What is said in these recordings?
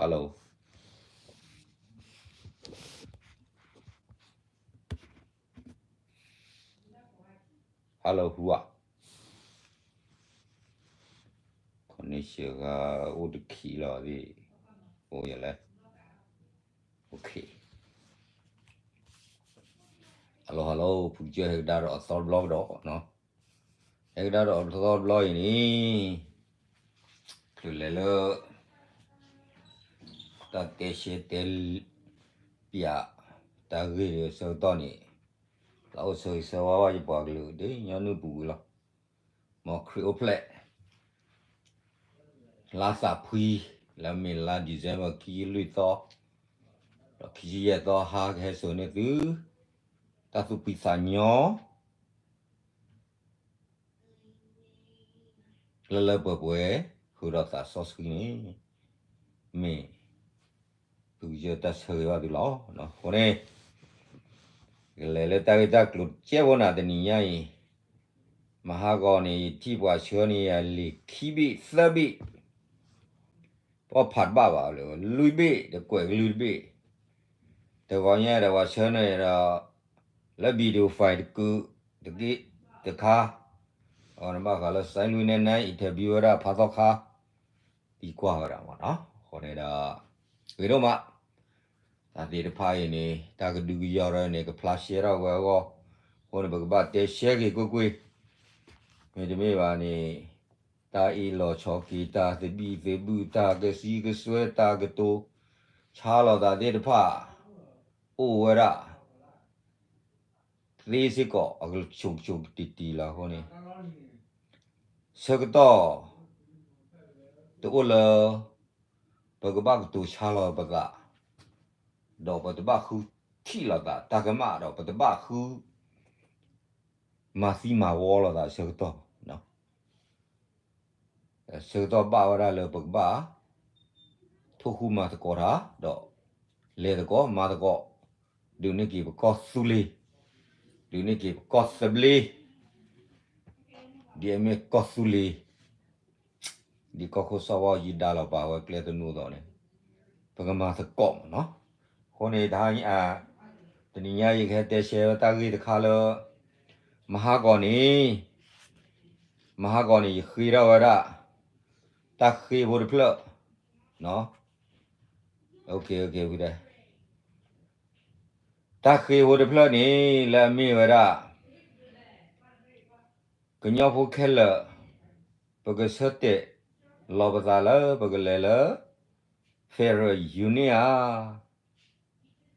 Hello, hello ဟူဧါ, ခီန့ၣ်ဆှၢဂၤအိၣ်တခံလီၤသ့ၣ်, အိၣ်ယလဲၣ်, OK, hello hello ဖုကစၢၢ် ဟဲကဒါဒီးအသီတဘျီကဒီး, ဟဲကဒါဒီးအသီတဘျီအံၤန့ၣ် ချုးလဲၤလၢ တၢ်တဲရှဲတဲပၠး တၢ်ဂ့ၢ်ဒီးဆၢကတီၢ်န့ၣ် လၢအိၣ်ဆၢဂ့ၤဆၢဝါဘၣ်ယပှၤကလုာ်ဒ်ညီနုၢ်ပူၤကွံာ်လီၤ. မ်ခရံာ်အိၣ်ဖျဲၣ် လါသးဖှံ လၢမ့ၢ်လါ December ခံဆံလွံၢ်သီ ဒီးခံဆံယဲၢ်သီ ဟါကဟဲစိာ်န့ၢ်သု တၢ်သူၣ်ဖှံသးညီ လၢလၢပှဲၤပှဲၤ ဃုာ်ဒီးသးစီဆှံန့ၣ် မ့ၢ် ဖုကစၢၢ်တၢ်ဆၢဂ့ၤဘၣ်သုလီၤ. အဃိန့ၣ် ကလဲၤလၢတၢ်ဂ့ၢ်တၢ်ကျိၤတကဲဖိနၤ တနံၤညါအံၤ မဟါဂီၤန့ၣ် ယထံၣ်ပှၤဆှၢန့ၢ်ယၤလံာ်ခံဘ့ၣ်သၢဘ့ၣ် ပီၣ်ဖးတဘၣ်ဘၣ်လၢ လွံၢ်ဘ့ၣ်ဒီးကွဲးကလုၢ်တဘ့ၣ်, တဂီၤညါဒီးပှၤဆှၢန့ၢ်ဒီး လၢ video file တကုာ် တက့ၢ်တခါ, အဝဲန့ၣ်ဘၣ်ဃးလၢ စဲလွံၢ်နဲနဲ interview ဝဲဒၣ်ဖးသီခါ သံကွၢ်ဝဲဒၣ်မ့ၢ်နီၤ. အဃိန့ၣ်ဒီး ဂ့ၤဒိၣ်မး တၢ်သ့ၣ်တဖၣ်အံၤန့ၣ် တၢ်ကဒုကယီၤဒီးန့ၣ် ကဖျါရှဲထီၣ်ဝဲအဂီၢ်, အဃိန့ၣ် ပကဘၣ်တဲရှဲက့ၤကွ့ၢ်ကွ့ၢ်, မ့တမ့ၢ်ဘၣ်န့ၣ် တၢ်အ့ၣ်လိာ်ဆိးက့ၤ တၢ်သဘံၣ်သဘုၣ် တၢ်ကဆံကစွဲ တၢ်ကတိၤဆါလိာ်သးသ့ၣ်တဖၣ် အိၣ်ဝဲဒၣ် သ့စ့ၢ်ကီး အကဆိးကဆိးကတံာ်တံာ်လီၤအဃိန့ၣ် ဆၢကတီၢ် တအိၣ်လၢ ပကဘၣ်ကတိၤဆါလီၤပသး, ဒီးပတဘၣ်ဃုထံၣ်လိာ်သး တၢ်ကမၣ်ဒီး ပတဘၣ်ဃု မၤသံမၤဝီလိာ်သးဆၢကတီၢ်ဘၣ်. ဆၢကတီၢ်ဘၣ်ဝဲဒၣ်လၢပကဘၣ် ထိၣ်ဃူမၤသကိးတၢ် ဒီး လဲၤသကိးမၤသကိး, ဒုးန့ၢ်က့ၤပကီၢ်သူလ့ၤ, ဒုးန့ၢ်က့ၤပကီၢ်သဘျ့, ဒ်အမ့ၢ်ကီၢ်သူလ့ၤ ဒ်ကီၢ်ခိၣ်စီၤဝါယံၤဒါလီၤပာ်ဝဲကျဲသနူအသိးန့ၣ် ပကမၤသကိးမ့ၢ်နီၤ. အဃိန့ၣ် တဟါ တနံၤညါအံၤကဟဲတဲရှဲဝဲတၢ်ဂ့ၢ်တခါလၢ မဟါဂီၤန့ၣ် မဟါဂီၤန့ၣ် ယဃ့ထီၣ်ဝဲဒၣ် တၢ်ဃ့ဖိတဖျၢၣ် တၢ်ဃ့ဖိတဖျၢၣ်န့ၣ် လၢအမ့ၢ်ဝဲဒၣ် ကညီဖိခဲလၢာ် ပကဆၢတဲာ်လီၤပသးလၢ ပကလဲၤလၢ Federal Union ဧါ,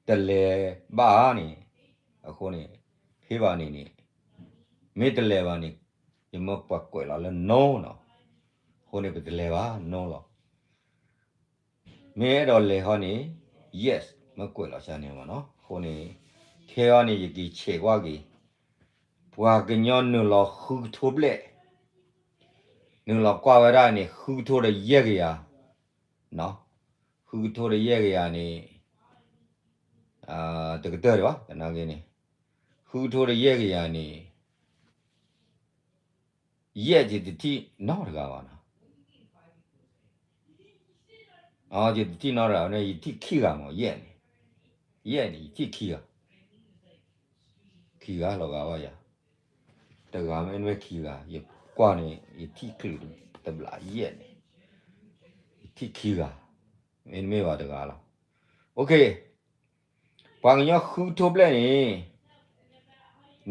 တလဲၤဘၣ်ဧါန့ၣ်, အဃိန့ၣ် ဖဲဘၣ်န့ၣ်န့ၣ် မ့ၢ်တလဲၤဘၣ်န့ၣ် ယမ့ၢ်ပှၤကွဲးလီၤလၢ no နီၤ, အဃိန့ၣ် ပတလဲၤဘၣ် no လီၤ. မ့ၢ်အဲၣ်ဒိးလဲၤဃီန့ၣ် yes မ့ၢ်ကွဲးလီၤဆၢန့ၣ်မ့ၢ်နီၤ. အဃိန့ၣ် ခဲအံၤန့ၣ် ယက့ၤဆဲးကွၢ်က့ၤ ပှၤကညီနုာ်လီၤဃုကထိဘျဲၣ် နုာ်လီၤကွၢ်ဝဲဒၣ်န့ၣ် ဃုကထိဒီးယဲၢ်ကယၤ, ဃုကထိဒီးယဲၢ်ကယၤန့ၣ် တကတၢၢ်ဒံးဘၣ် သနာ်က့န့ၣ် ဃုကထိဒီးယဲၢ်ကယၤန့ၣ် ယဲၢ်ယတထံၣ်နီတဂၤဘၣ်နီၤ. ယတထံၣ်နီတဂၤန့ၣ် ယထံၣ်ခံဂၤမ့ၢ် ယဲၢ်န့ၣ်, ယဲၢ်န့ၣ် ယထံၣ်ခံဂၤ, ခံဂၤလီၤဂာ်ဘၣ်ယၤ, တဂၤမ့တမ့ၢ်ခံဂၤ, ယကွၢ်န့ၣ် ယထံၣ်ချုးတဘျးယဲၢ်န့ၣ်, ယထံၣ်ခံဂၤ, မ့တမ့ၢ်ဘၣ်တဂၤလီၤ. ပှၤကညီဃုကထိဘျဲၣ်န့ၣ်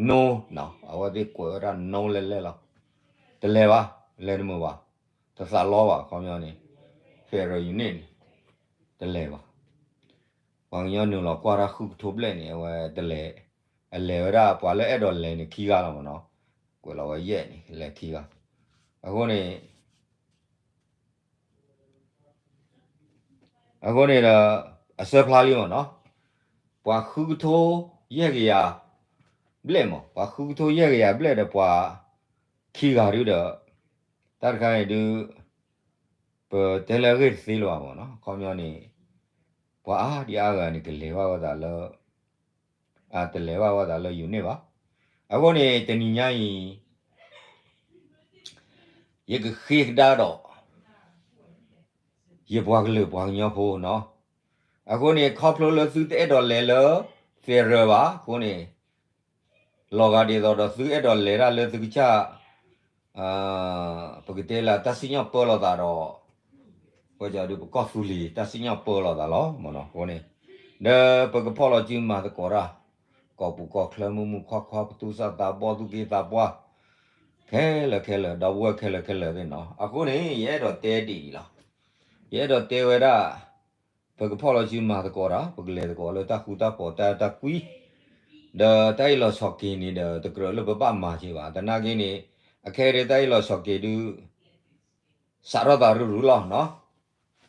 no နီၤ, အဝဲသ့ၣ်ကွဲးဝဲဒၣ် no လဲၣ်လဲၣ်လီၤ. တလဲၤဘၣ်, လဲၤတမုာ်ဘၣ်, တသးလီဘၣ် ခီပညီန့ၣ် Federal Union န့ၣ် တလဲၤဘၣ်. ပှၤကညီနုာ်လီၤကွၢ်တၢ်ဃုကထိဘျဲၣ်န့ၣ် အဝဲတလဲၤ, အလဲၤဝဲဒၣ် ပှၤလၢအဲၣ်ဒိးလဲၤန့ၣ် ခံဂၤလီၤမ့ၢ်နီၤ, ကွဲးလီၤဝဲယဲၢ်န့ၣ် လဲၤခံဂၤ, အဃိန့ၣ် အဃိန့ၣ်ဒီး အစၢဖျါလံမ့ၢ်နီၤ, ပှၤဃုကထိယဲၢ်ကယၤဘျဲၣ်မး, ပှၤဃုကထိယဲၢ်ကယၤဘျဲၣ်ဒီးပှၤ ခံဂၤဒုဒီး တၢ်တခါန့ၣ်ဒု ပတဲလၢအဂ့ၢ်တသ့လၢၤဘၣ်မ့ၢ်နီၤ, ခီပညီန့ၣ် ပှၤအါဒံအါဂၤန့ၣ် ကလဲၤဘၣ်ဝဲသးလၢ တလဲၤဘၣ်ဝဲသးလၢ unit ဘၣ်. အဃိန့ၣ် တနံၤညါအံၤ ယကဃ့ကဒါဒီး ယပှၤကလုာ်ပှၤကညီဖိနီၤ. အဃိန့ၣ် ခီဖျိလၢသုတအဲၣ်ဒိးလဲၤလၢ federal ဘၣ်အဃိန့ၣ် လီၤဂာ်ဒ်သိးဒီးသုအဲၣ်ဒိးလဲၤတၢ်လၢသုကစၢ် ပကတဲလၢတၢ်စံၣ်ညီၣ်ပၢလီၤသးဒီး ပကီၢ်သူလ့ၤတၢ်စံၣ်ညီၣ်ပၢလီၤသးလီၤမနီၤ. အဃိန့ၣ် ဒီးပကဖီၣ်လီၤစုမၤသကိးတၢ် ကီၢ်ပူၤကီၢ်ချၢမုၢ်မုၢ်ခွါခွါ ပသူၣ်စၢ်သးဘီၣ်သူၣ်က့သးပှၢ် ခဲလၢာ်ခဲလၢာ် ဒီပုၢ်ဝဲၢ်ခဲလၢာ်ခဲလၢာ်သ့ၣ်နီၤ. အဃိန့ၣ် ယအဲၣ်ဒိးတဲဒ်အံၤလီၤ. ယအဲၣ်ဒိးတဲဝဲဒၣ် ပကဖီၣ်လီၤစုမၤသကိးတၢ် ပကလဲၤသကိးလၢတၢ်ဃူတၢ်ဖိးတၢ်တၢ်ကွံ ဒီးတၢ်အ့ၣ်လိာ်ဆိးက့န့ၣ်ဒီး တကြၢးလၢပဘၣ်မၤက့ၤဘၣ်. သနာ်က့န့ၣ် အခဲအံၤတၢ်အ့ၣ်လိာ်ဆိးက့ဒုး စးထီၣ်သးရုၢ်ရုၢ်လီၤနီၤ.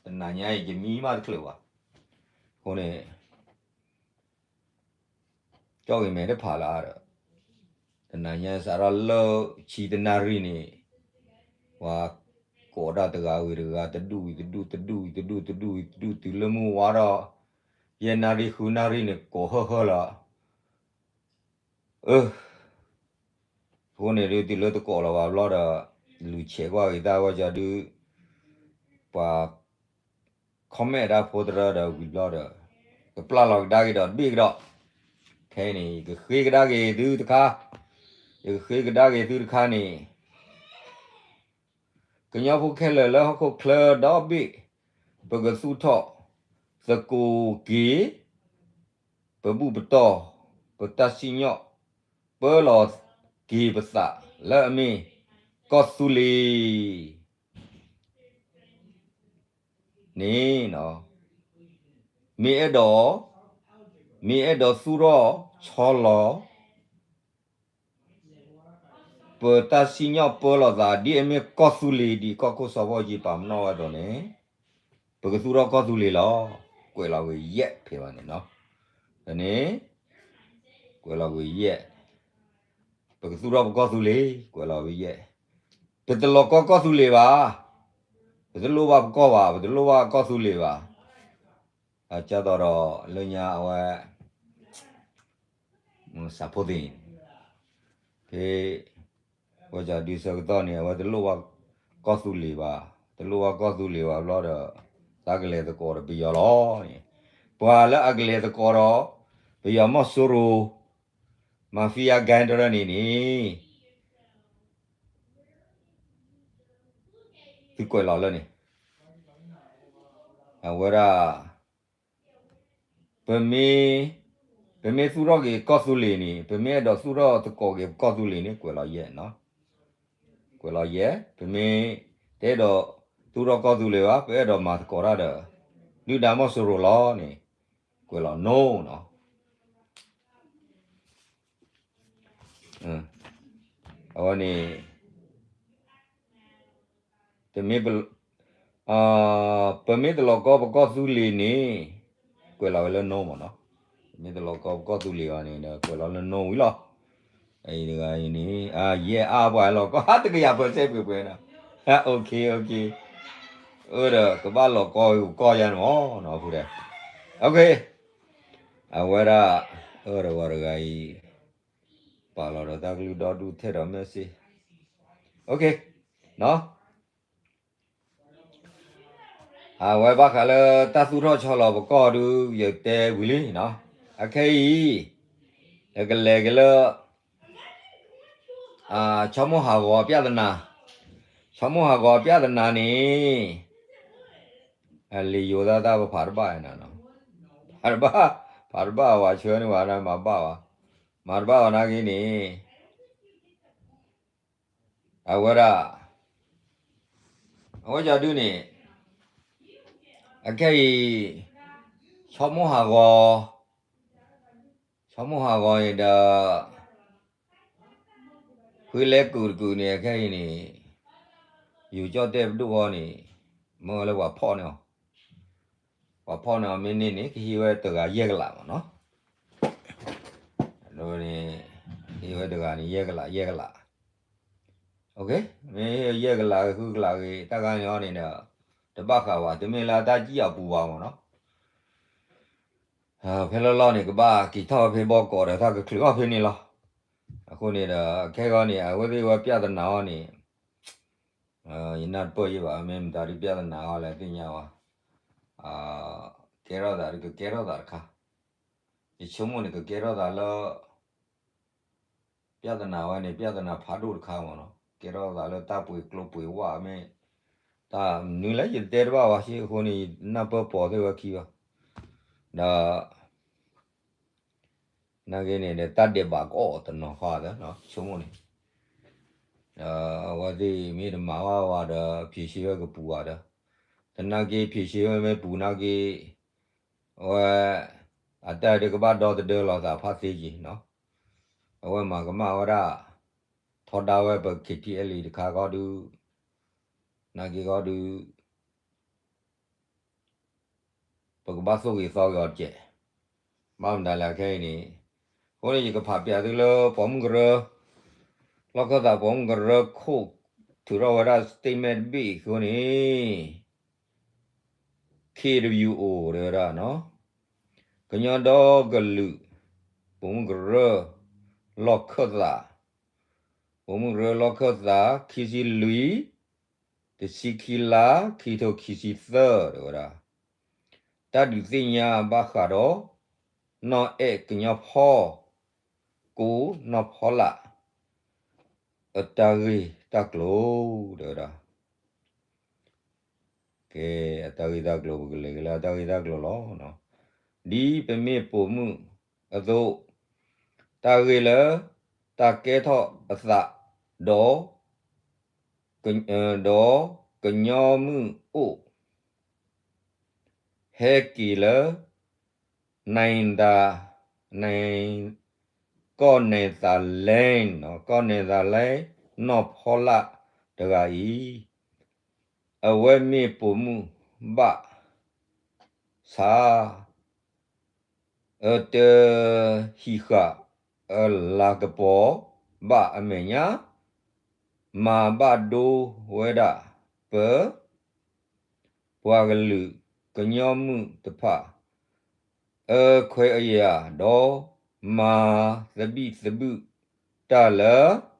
တနၤညါအံၤ ယမံမးတချုးဘၣ်. အဃိန့ၣ် ကၠီၣ်ဂ့ၤမဲာ်တဖးလၢအါဒီး တနၤညါစးထီၣ်လၢဆံတနၣ်ရံၣ်န့ၣ် ပှၤကိးဒၣ်တဂၤဝံၤတဂၤ တဒူၣ်ဝံၤတဒူၣ် တဒူၣ်ဝံၤတဒူၣ် တဒူၣ်ဝံၤတဒူၣ် တုၤလၢမုၢ်ဝါထီၣ် ယဲၢ်နၣ်ရံၣ်ဃုနၣ်ရံၣ်န့ၣ် ကိးဟၢၣ်ဟၢၣ်လီၤ. အ အဃိန့ၣ်ဒုးတုၤလၢတကိးလီၤဘၣ်ဘျီဒီး လူၤဆဲးကွၢ်ဂ့ၤတၢ်ဝဲကီဒုး ပှၤ comment တၢ်ဖိတရၢဒီးဝံၤဘျီဒီး ကပျၢ်လီၤကဒါက့ၤဒီးတဘ့ၣ်ကဒီး ခဲအံၤန့ၣ် ယကဃ့ကဒါက့ၤသုတခါ ယကဃ့ကဒါက့ၤသုတခါန့ၣ် ကညီဖိခဲလၢာ်လၢဟီၣ်ခိၣ်ချၢဒီဘ့ၣ် ပကသူၣ်ထီၣ်သကိးက့ၤ ပဘူၣ်ပတီၢ် ပတၢ်စံၣ်ညီၣ် ပၢလီၤက့ၤပသးလၢအမ့ၢ်ကီၢ်သူလ့ၤ န့ၣ် မ့ၢ်အဲၣ်ဒိး မ့ၢ်အဲၣ်ဒိးသူၣ်ထီၣ်ဆီလီၤ ပတၢ်စံၣ်ညီၣ်ပၢလီၤသး ဒ်အမ့ၢ်ကီၢ်သူလ့ၤဒ်ကီၢ်ခိၣ်စီၤဘီၣ်ကၠံပာ်ပနီၣ်ဝဲအသိးန့ၣ် ပကသူၣ်ထီၣ်ကီၢ်သူလ့ၤလီၤ. ကွဲးလီၤဝဲယဲၢ်ဖဲဘၣ်န့ၣ်နီၤ. န့ၣ် ကွဲးလီၤဝဲယဲၢ် ပကသူၣ်ထီၣ်ပကီၢ်သူလ့ၤ ကွဲးလီၤဝဲယဲၢ် ပတလီၤကီကီၢ်သူလ့ၤဘၣ်. ပတလိၣ်ဘၣ်ပကီၢ်ဘၣ် ပတလိၣ်ဘၣ်ကီၢ်သူလ့ၤဘၣ်. အကၢ်သိးဒီးလၢညါအဝဲ စးဖိသ့ၣ် ဖဲ ဝဲကၠီဒုးဆၢကတီၢ်န့ၣ် အဝဲတလိၣ်ဘၣ်ကီၢ်သူလ့ၤဘၣ်, တလိၣ်ဘၣ်ကီၢ်သူလ့ၤဘၣ်ဘျီဒီး သးကလဲၤသကိးဒီးပယီၤလီၤန့ၣ်, ပှၤလၢအကလဲၤသကိးဒီး ပယီၤမီၢ်စိရိၤ mafia gang တရၢၣ်န့ၣ်န့ၣ် သုကွဲးလီၤလၢန့ၣ် အဝဲဒၣ် ပမ့ၢ် ပမ့ၢ်သူၣ်ထီၣ်က့ၤကီၢ်သူလ့ၤန့ၣ် ပမ့ၢ်အဲၣ်ဒိးသူၣ်ထီၣ်သကိးက့ၤပကီၢ်သူလ့ၤန့ၣ် ကွဲးလီၤယဲၢ်နီၤ, ကွဲးလီၤယဲၢ်, ပမ့ၢ်တအဲၣ်ဒိးသူၣ်ထီၣ်ကီၢ်သူလ့ၤဘၣ် ပအဲၣ်ဒိးမၤသကိးတၢ်ဒီး ဒုၣ်ဒါမီၢ်စိရိၤလီၤန့ၣ် ကွဲးလီၤ no နီၤ. အဝဲန့ၣ် တမ့ၢ် ပမ့ၢ်တလီၤကီပကီၢ်သူလ့ၤန့ၣ် ကွဲးလီၤဝဲလၢ no မ့ၢ်နီၤ, ပမ့ၢ်တလီၤကီပကီၢ်သူလ့ၤဘၣ်န့ၣ်ဒီး ကွဲးလီၤလၢ no ဝံၤလီၤ. အအံၤတဂၤအံၤန့ၣ် ယဲၢ်အါပှၤလီၤကီ တကယၤ percent ပှဲၤပှဲၤနီၤ, okay okay, အၢဒီးကဘၣ်လီၤကီဝဲကီၢ်ယါန့ၣ်မ့ၢ်နီၤ, ဖူဒီး okay, အဝဲဒၣ် အၢဒီးဝဲတဂၤအံၤ ပာ်လီၤဒီးတၢ်ကလုၢ်ဒီဒူၣ်ထဲဒီး message, okay, နီၤ. အဝဲဘၣ်ဃးလၢတၢ်သူၣ်ထီၣ်ဆီလီၤပကီၢ်ဒုး ယတဲဝံၤလံနီၤ, အခဲအံၤ ယကလဲၤက့ၤလၢ ဆီမိၢ်ဟးဂီၤ ပြဿနာ, ဆီမိၢ်ဟးဂီၤ ပြဿနာ န့ၣ် လံာ်ယိၤသးတၢ်ပဖးတဘၣ်နၤနီၤ, ဖးတဘၣ်, ဖးတဘၣ်ဝဲဆှၢန့ၢ်ဝဲဒၣ်မၤဘၣ်ဝဲ, မၤတဘၣ်ဝဲနာ်က့န့ၣ် အဝဲဒၣ် အဝဲကၠီဒုန့ၣ် အခဲအံၤ ဆီမိၢ်ဟးဂီၤ, ဆီမိၢ်ဟးဂီၤန့ၣ်ဒီး ဃ့လဲကုာ်တကုာ်န့ၣ် အခဲအံၤန့ၣ် ယူၤကၠီၣ်တဲၣ်ပဒိၣ်ဃီန့ၣ် မၢဝဲလၢပှၤဖီၣ်န့ၢ်အီၤ, ပှၤဖီၣ်န့ၢ်အီၤမ့ၢ်န့ၢ်န့ၣ် ကဟ့ၣ်ဝဲတဂၤယဲၢ်ကလးမ့ၢ်နီၤ, န့ၣ် ဟ့ၣ်ဝဲတဂၤန့ၣ် ယဲၢ်ကလး ယဲၢ်ကလး, okay, မ့ၢ်ယဲၢ်ကလးဂ့ၤ ဃုကလးဂ့ၤ တၢ်ဂၤန့ၣ်အီၤန့ၣ်ဒီး တဘၣ်ဃးဘၣ် တမ့ၢ်လၢတၢ်စံၣ်အပူၤဘၣ်မ့ၢ်နီၤ. ဖဲလၢလီၢ်န့ၣ် ကဘၣ်က့ၤထီၣ်ဖဲဘီကီးဒီး တၢ်ကချုးအီၣ်ဖဲန့ၣ်လီၤ. အဃိန့ၣ်ဒီး ခဲဂီၤန့ၣ် အဝဲသ့ၣ်ဝဲပြဿနာအီၤန့ၣ် ယနၢ်တပၢၢ်ယဲၢ်ဘၣ် မ့ၢ်မတၤဒုးပြဿနာအီၤလဲၣ် သ့ၣ်ညါဝဲ ကဲထီၣ်သး ကကဲထီၣ်သးတခါ, ယဆိကမိၣ်န့ၣ် ကကဲထီၣ်သးလၢ ပြဿနာဝဲန့ၣ် ပြဿနာဖးဒိၣ်တခါမ့ၢ်နီၤ, ကဲထီၣ်သးလၢတၢ်ပှ့ၤကျိပှ့ၤဝဲမ့ၢ် တၢ်မနုၤလဲၣ် ယတဲတဘၣ်ဘၣ် အဃိန့ၣ် နၢ်ပၢၢ်ပိာ်သ့ၣ်ဝဲခံဘၣ်, ဒီး နာ်က့န့ၣ်ဒီး တၢ်ဒဲးဘးကအီၣ်တနီၤဃီဒီး ဆိကမိၣ်န့ၣ် အဝဲသ့ၣ်မ့ၢ်တမၤဘၣ်ဝဲဒီး ဖြေရှင်းဝဲကပူၤဘၣ်ဒီး, သနာ်က့ ဖြေရှင်း ဝဲမ့ၢ်ပူၤနာ်က့ အဝဲ အတၢ်ဒုးကဘၣ်ဒီသဒၢလီၤသးဖးသ့က့ၤနီၤ, အဝဲမၤကမၣ်ဝဲဒၣ် ထီဒါဝဲပ KTLA တခါဃီဒုး နာ်က့ဃီဒုး ပကဘၣ်သိၣ်ဂ့ၤသီဂ့ၤအီၤတက့ၢ်. ဘၣ်မတၤလဲၣ်ခဲအံၤန့ၣ်, အဃိန့ၣ် ယကဖးပျးသုလၢပိာ်မုၣ်ကရၢ, လီၢ်ခၢၣ်သးပိာ်မုၣ်ကရၢခိၣ် ထုးထီၣ်ဝဲဒၣ် statement တဘ့ၣ်အဃိန့ၣ် KWO တဲဝဲဒၣ်နီၤ, ကညီဒီကလုာ် ပိာ်မုၣ်ကရၢ လီၢ်ခၢၣ်သး, ပိာ်မုၣ်ကရၢလီၢ်ခၢၣ်သး ခံဆံလွံၢ် တဆံခံလါ ခံထိခံဆံသၢ တဲဝဲဒၣ်, တၢ်ဒုးသ့ၣ်ညါဘၣ်ဃးဒီး နီၢ်အဲၣ်ကညီဖီ ကိးနီၢ်ဖီလာ် အတၢ်ဂ့ၢ်တၢ်ကျိၤ တဲဝဲဒၣ် ကဲ အတၢ်ဂ့ၢ်တၢ်ကျိၤ ပကလဲၤက့ၤလၢအတၢ်ဂ့ၢ်တၢ်ကျိၤလီၤ. ဒ်ပမ့ၢ်ပိာ်မုၣ်အသိး, တၢ်ဂ့ၢ်လၢ တၢ်ကဲထီၣ်အသးဒီး ဒီးကညီမုၣ်အိၣ် ဟဲက့ၤလၢ နသ ကီၢ်နဲသၤလဲ, ကီၢ်နဲသၤလဲ နီၢ်ဖီလာ်တဂၤအံၤ, အဝဲမ့ၢ်ပိာ်မုၣ်ဘၣ်ဆၣ် အတဟံးဃာ်အလၤကပီၤဘၣ်အမဲာ်ညါ, မၤဘၣ်ဒိဝဲဒၣ်ပ ပှၤကလုာ်ကညီမုၣ်တဖၣ် အခွဲးအယာ်ဒီး မၤသဘံၣ်သဘုၣ်တၢ်လၢ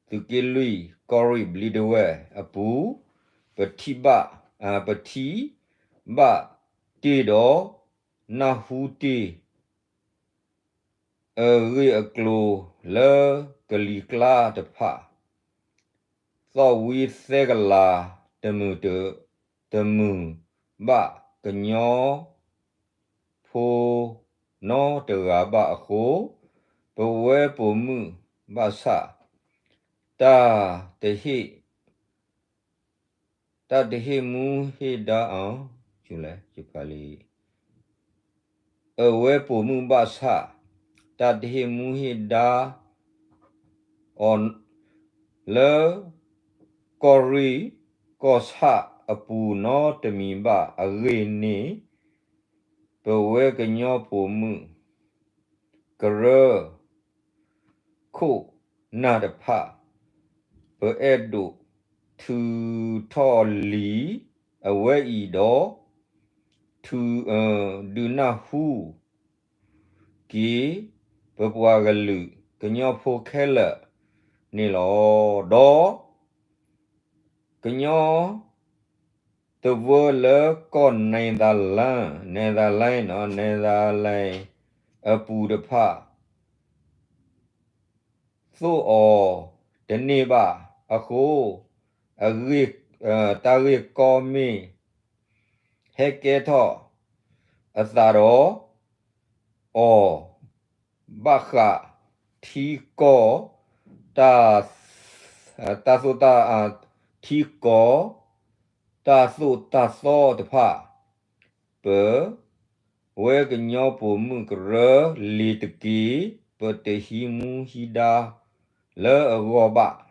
သုးက့လွံၢ်ကီၢ်ရ့ၣ်ဘျံးဒဝဲၢ်အပူၤ, ပထံၣ်ဘၣ်, ပထံၣ်ဘၣ်တ့ၢ်ဒီး နၢ်ဟူတ့ၢ် အဂ့ၢ်အကျိၤလၢကလံၤကျါတဖၣ်, သီၣ်ဝံသဲကလၤတမုာ်တ, တမုာ်ဘၣ်ကညီဖိနီတဂၤဘၣ်အဃိ, ပဝဲပိာ်မုၣ်ဘၣ်ဆၣ် တၢ်တဟ့ၣ် တၢ်တဟ့ၣ်မူဟ့ၣ်ဒါ, လဲၣ်, အဝဲပိာ်မုၣ်ဘၣ်ဆၣ် တၢ်တဟ့ၣ်မူဟ့ၣ်ဒါအီၤ လၢကီၢ်ရ့ၣ်ကီၢ်ဆၣ်အပူၤနီတမံၤဘၣ်အဂ့ၢ်န့ၣ်, ပဝဲကညီပိာ်မုၣ် ကရၢ ခိၣ်နၢ်တဖၣ်, ပအဲၣ်ဒိးထုးထီၣ်လံာ်အဝဲအံၤဒီး ထုး, ဒုးနၢ်ဟူက့ၤ ပပှၤကလုာ်ကညီဖိခဲလၢာ်န့ၣ်လီၤ. ဒီး ကညီ တဝၢလၢကီၢ်နဲသၤလဲ, နဲသၤလဲ, နဲသၤလဲ အပူၤတဖၣ် သိၣ်အီၤတန့ၢ်ဘၣ်အဃိ, အဂ့ၢ်, တၢ်ဂ့ၢ်ကီမ့ၢ် ဟဲကဲထီၣ်အသးဒီး အီၤ ဘၣ်ဃးထံကီၢ်, တၢ်, တၢ်သိၣ်တၢ်, ထံကီၢ်, တၢ်သိၣ်တၢ်သီတဖၣ်, ပ, ဝဲကညီပိာ်မုၣ်ကရၢလံၤတက့ၢ်, ပတဟံးမူဟံးဒါလၢအဂီၢ်ဘၣ်.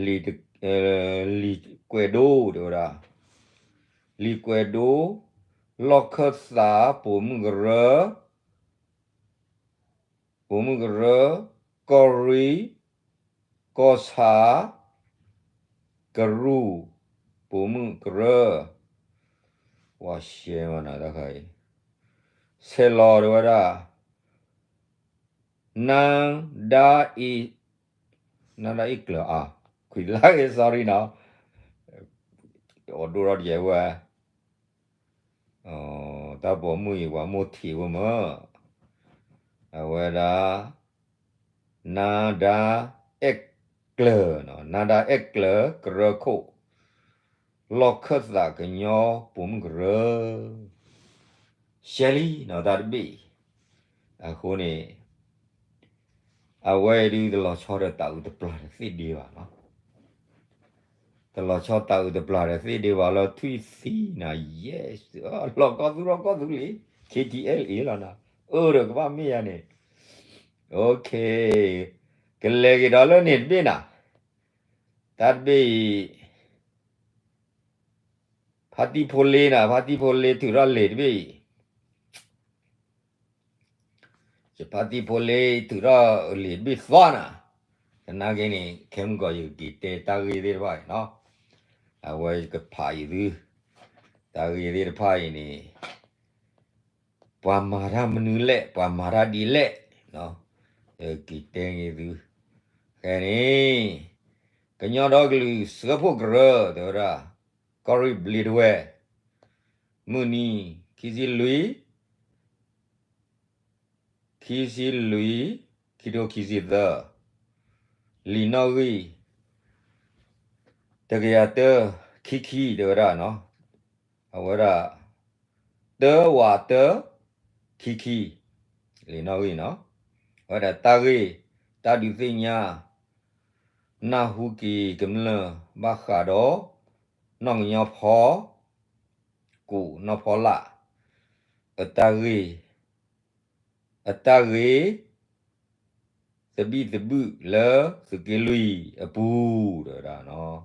လံာ်ကွဲးဒိတဲဝဲဒၣ်, လံာ်ကွဲးဒိ, လီၢ်ခၢၣ်သးပိာ်မုၣ်ကရၢ, ပိာ်မုၣ်ကရၢ, ကီၢ်ရ့ၣ်, ကီၢ်ဆၣ်, ကရူၢ်, ပိာ်မုၣ်ကရၢ, ဝါရှဲမနၤတခါအံၤ, ဆဲးလီၤတဲဝဲဒၣ် နဒါအ့, နဒါအ့ကျၢၤအါ, ခွံလါဂ့ၤ sorry နီၤ, တအိးဒိၣ်ထီၣ်တယဲၢ်ဝဲ တၢ်ပိာ်မုၣ်အံၤ ပှၤမိၢ်ထံးဝဲမၢ်, အဝဲဒၣ် နါဒါအဲၣ်ကျၢၤ, နါဒါအဲၣ်ကျၢၤ ကရၢခိၣ် လီၢ်ခၢၣ်သးကညီပိာ်မုၣ်ကရၢ, ရှဲလံနီၤ တၢ်တဘ့ၣ်အံၤ, အဃိန့ၣ် အဝဲအံၤဒုးတလီၤဆီဒီးတၢ်အုးတပျၢ်ဒီးသ့ၣ်ဒ့ဘၣ်နီၤ. တလီၤဆီတၢ်အုးတပျၢ်ဒီးသ့ၣ်ဒ့ဘၣ်လၢထွံၣ်သံနၤ ယဲၢ် လီၤကီၢ်သူလီၤကီၢ်သူလံ ခ့ထံအဲလ်အ့လီၤနီၤ, အၢဒီးကဘၣ်မ့ၢ်ယၤန့ၣ်, ကလဲၤက့ၤဒီးလၢန့ၣ်တဘ့ၣ်နၤ, တၢ်တဘ့ၣ်အံၤ ဖါတံၢ်ဖိလ့နၤ, ဖါတံၢ်ဖိလ့ထုးထီၣ်လံာ်တဘ့ၣ်အံၤ, ယဖါတံၢ်ဖိလ့ထုးထီၣ်လံာ်တဘ့ၣ်သီနၤ, သနာ်က့န့ၣ် ခဲမုၢ်ကီးယကက့ၤတဲတၢ်ဂ့ၢ်သ့ၣ်တဖၣ်အံၤနီၤ, အဝဲယကဖးအံၤသု, တၢ်ဂ့ၢ်သ့ၣ်တဖၣ်အံၤန့ၣ် ပှၤမၤတၢ်မနုၤလဲၣ်, ပှၤမၤတၢ်ဒ်လဲၣ်, က့ၤတဲန့ၣ်သု, ခဲန့ၣ် ကညီဒီကလုာ်စၢဖှိၣ်ကရၢ တဲဝဲဒၣ် ကီၢ်ရ့ၣ်ဘျ့းဒဝဲၢ်, မုၢ်နံၤ ခံဆံလွံၢ် ခံဆံလွံၢ် ခံထိခံဆံသၢ, လံာ်နီၣ်ဂံၢ် တကယၤတၢ ခံခံ တဲဝဲဒၣ်နီၤ, အဝဲဒၣ် တၢဝးတၢ ခံခံ, လံာ်နီၣ်ဂံၢ်နီၤ, အဝဲဒၣ်တၢ်ဂ့ၢ် တၢ်ဒုးသ့ၣ်ညါ နၢ်ဟူက့ၤကမျၢၢ်ဘၣ်ဃးဒီး နီၢ်ကညီဖီ ကူးနီၢ်ဖီလာ် အတၢ်ဂ့ၢ် အတၢ်ဂ့ၢ် သဘံၣ်သဘုၣ်လၢသုးက့လွံၢ်အပူၤ တဲဝဲဒၣ်နီၤ,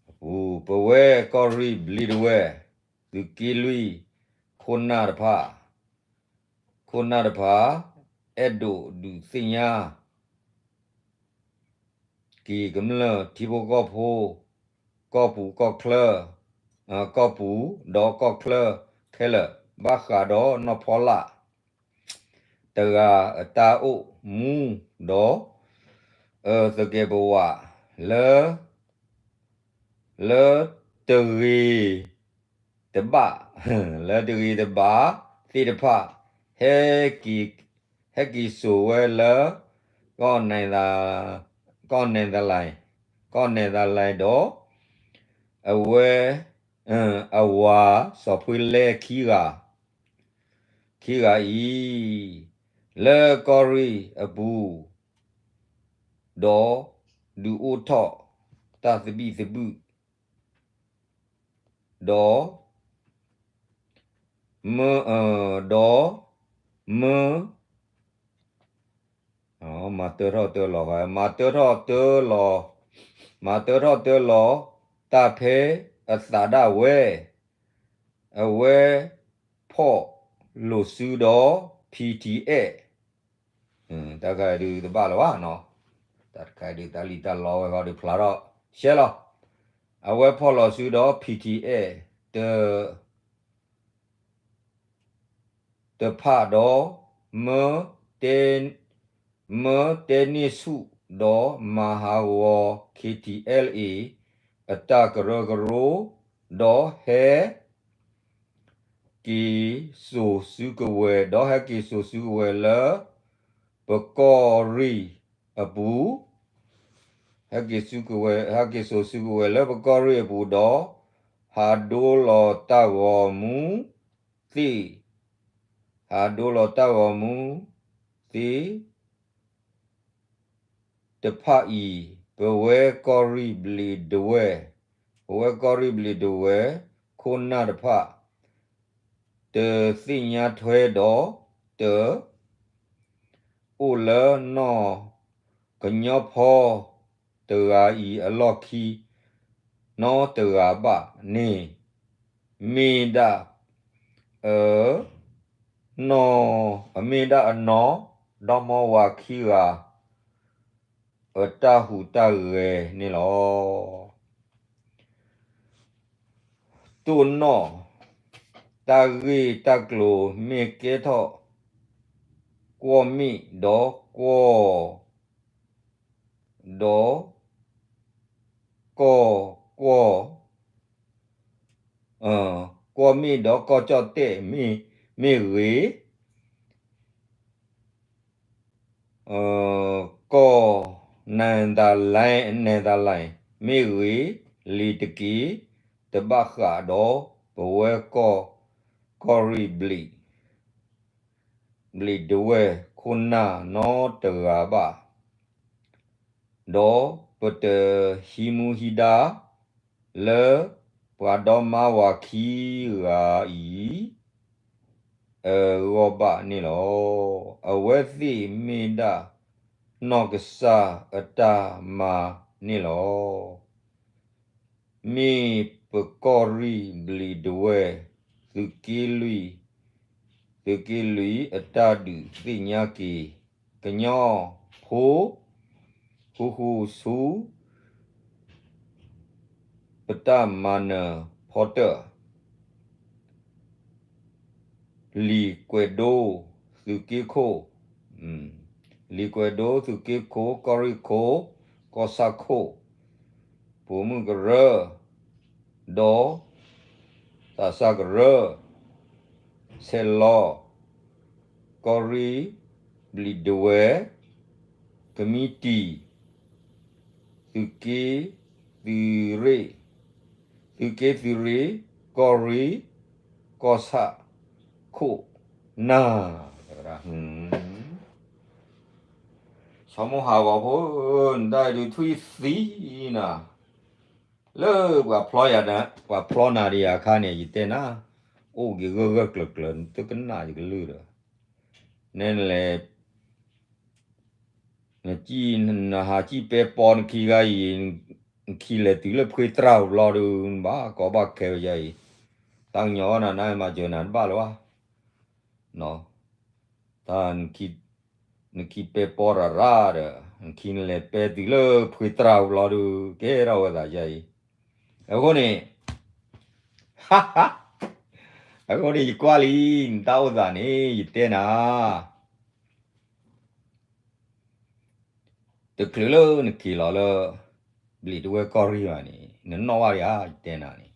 အပူၤ ပဝဲကီၢ်ရ့ၣ်ဘျ့းဒဝဲၢ် သုးက့လွံၢ် ခိၣ်နၢ်တဖၣ် ခိၣ်နၢ်တဖၣ် အဲၣ်ဒိးဒုးသ့ၣ်ညါ က့ၤကမျၢၢ်ထံဖိကီၢ်ဖိ ကီၢ်ပူၤကီၢ်ချၢ ကီၢ်ပူၤဒီးကီၢ်ချၢခဲလၢာ် ဘၣ်ဃးဒီးနီၢ်ဖီလာ်တဂၤအတၢ်အိၣ်မူဒီး အသကဲးပဝးလၢ လၢတဂ့ၤတဘၣ် လၢတဂ့ၤတဘၣ်သ့ၣ်တဖၣ် ဟဲက့ၤ ဟဲက့ၤစိာ်ဝဲလၢ ကီၢ်နဲၣ်သ ကီၢ်နဲၣ်သလၣ် ကီၢ်နဲၣ်သလၣ်ဒီး အဝဲ အဝၤစီၤဖှ့လဲခံဂၤ ခံဂၤအံၤ လၢကီၢ်ရ့ၣ်အပူၤ ဒီးဒုးအိၣ်ထီၣ်တၢ်သဘံၣ်သဘုၣ် ဒီး မၢ ဒီး မၢ မၤတၢထီၣ်တၢလီၤ မၤတၢထီၣ်တၢလီၤ မၤတၢထီၣ်တၢလီၤ တၢ်ဖဲအသးဒၣ်ဝဲ အဝဲဖီၣ်လိာ်စုဒီး ဖံထံအဲၣ် တၢ်ခါဒုးတဘၣ်လၢၤဘၣ်နီၤ, တၢ်တခါဒုးတၢ်လံၣ်တၢ်လီဝဲဃီဒုးဖျါထီၣ်ရှဲလီၤ, အဝဲဖီၣ်လိာ်စုဒီး ဖံထံအဲၣ် တ တဖၣ်ဒီး မၢ မၢတဲန့ၢ်ဆူၣ်ဒီးမၤဟးဂီၤ ခ့ထံအဲလ်အ့ အတၢ်ကရၢကရိ ဒီးဟဲ က့ၤစိာ်စုကဝဲၤ ဒီးဟဲက့ၤစိာ်စုကဝဲၤလၢ ပကီၢ်ရ့ၣ်အပူၤ ဟဲက့ၤစိာ်စုကဝဲၤ ဟဲက့ၤစိာ်စုကဝဲၤလၢပကီၢ်ရ့ၣ်အပူၤဒီး ဟးဒိလီၤတၢ်ဂီၤမူသ့ၣ် ဟးဒိလီၤတၢ်ဂီၤမူသ့ၣ် တဖၣ်အံၤ ပဝဲကီၢ်ရ့ၣ်ဘျ့းဒဝဲၢ် ပဝဲကီၢ်ရ့ၣ်ဘျ့းဒဝဲၢ် ခိၣ်နၢ်တဖၣ် တသ့ၣ်ညါထွဲဒီး တ အိၣ်လၢနီၢ်ကညီဖီတဂၤအံၤအလီၢ်ခံ နီတဂၤဘၣ်န့ၣ် မ့ၢ်ဒၣ် အ နီၢ် အမ့ၢ်ဒၣ်အနီၢ် ဒီမါဝၤခံဂၤ အတၢ်ဟူးတၢ်ဂဲၤန့ၣ်လီၤ. တိၢ်နီၣ် တၢ်ဂ့ၢ်တၢ်ကျိၤမ့ၢ်ကဲထီၣ် ကွီၢ်မ့ၣ်ဒီးကွီၢ် ဒီး ကီၢ်ကွီၢ် မ့ၢ်ဒီးကီၢ်ကၠီၣ်တဲၣ်မ့ၢ်ဂ့ၤ, ကီၢ် Netherlands, Netherlands မ့ၢ်ဂ့ၤ, လံၤတက့ၢ်, တဘၣ်ဃးဒီးပဝဲကီၢ် ကီၢ်ရ့ၣ်ဘျံး ဘျံးဒဝဲၢ်ခိၣ်နၢ်နီတဂၤဘၣ်. ဒီးပတဟံးမူဟံးဒါ လၢပှၤဒီမါဝၤခံဂၤအံၤ အဂီၢ်ဘၣ်န့ၣ်လီၤ. အဝဲသ့ၣ်မ့ၢ်ဒၣ် နီၢ်ကစၢ်အတၢ်မၤန့ၣ်လီၤ. မ့ၢ်ပကီၢ်ရ့ၣ်ဘျံးဒဝဲၢ် သုးက့လွံၢ်, သုးက့လွံၢ်အတၢ်ဒုးသ့ၣ်ညါက့ၤ ကညီဖိ ဃူဃူဆူ ပတၢ်မၤနၢၤဖီတၢၣ် လံာ်ကွဲးဒိသုးက့ခိၣ်, လံာ်ကွဲးဒိသုးက့ခိၣ်, ကီၢ်ရ့ၣ်ခိၣ်, ကီၢ်ဆၣ်ခိၣ်, ပိာ်မုၣ်ကရၢ, ဒီး သးစၢ်ကရၢ, ဆဲးလီၤ, ကီၢ်ရ့ၣ်ဘျံးဒဝဲၢ်, ကမံးတံာ်, သုးက့သုးရ့ၣ်, သုးက့သုးရ့ၣ်, ကီၢ်ရ့ၣ်, ကီၢ်ဆၣ်ခိၣ်နၢ်, သရၣ် ဆီမိၢ်ဟးဂီၤဖိ, နတၢ်ဒုးထွံၣ်သံနၤ, လၢပှၤဖျီယၤ, ပှၤဖျီနၤဒီးယၤအခါန့ၣ် ယတဲနၤ, အိၣ်က့ၤဂၢၢ်ဂၢၢ်ကျၢၤကျၢၤ နတကနၣ်ယကလုၢ်ဒီး, နဲနလဲၤ နစံၣ်နဟးစံၣ်ပဲပီနခံဂၤအံၤ, နခံလဲၤတုၤလၢဖှ့တြၢ်ဘျီဒုး နဘၣ်ကီဘၣ်ခဲဝဲယၤအံၤ, တၢ်ကညီၤအီၣ်နၤ နမၤစၢၤနၤတဘၣ်လၢၤဘၣ်, တၢ် နခံပဲပီရၤရၤဒီး နခံနလဲၤပဲတုၤလၢဖှ့တြၢ်ဘျီဒုး ကဲထီၣ်ဝဲသးယၤအံၤ, အဃိန့ၣ် အဃိန့ၣ် ယကွၢ်လံ နတၢ်အိၣ်သးန့ၣ် ယတဲနၤ တချုးလၢနက့ၤလီၤလၢ ဘျံးတဝဲၢ်ကီၢ်ရ့ၣ်ဘၣ်န့ၣ် နနီၣ်ဘၣ်ဒံးဧါ ယတဲနၤန့ၣ်,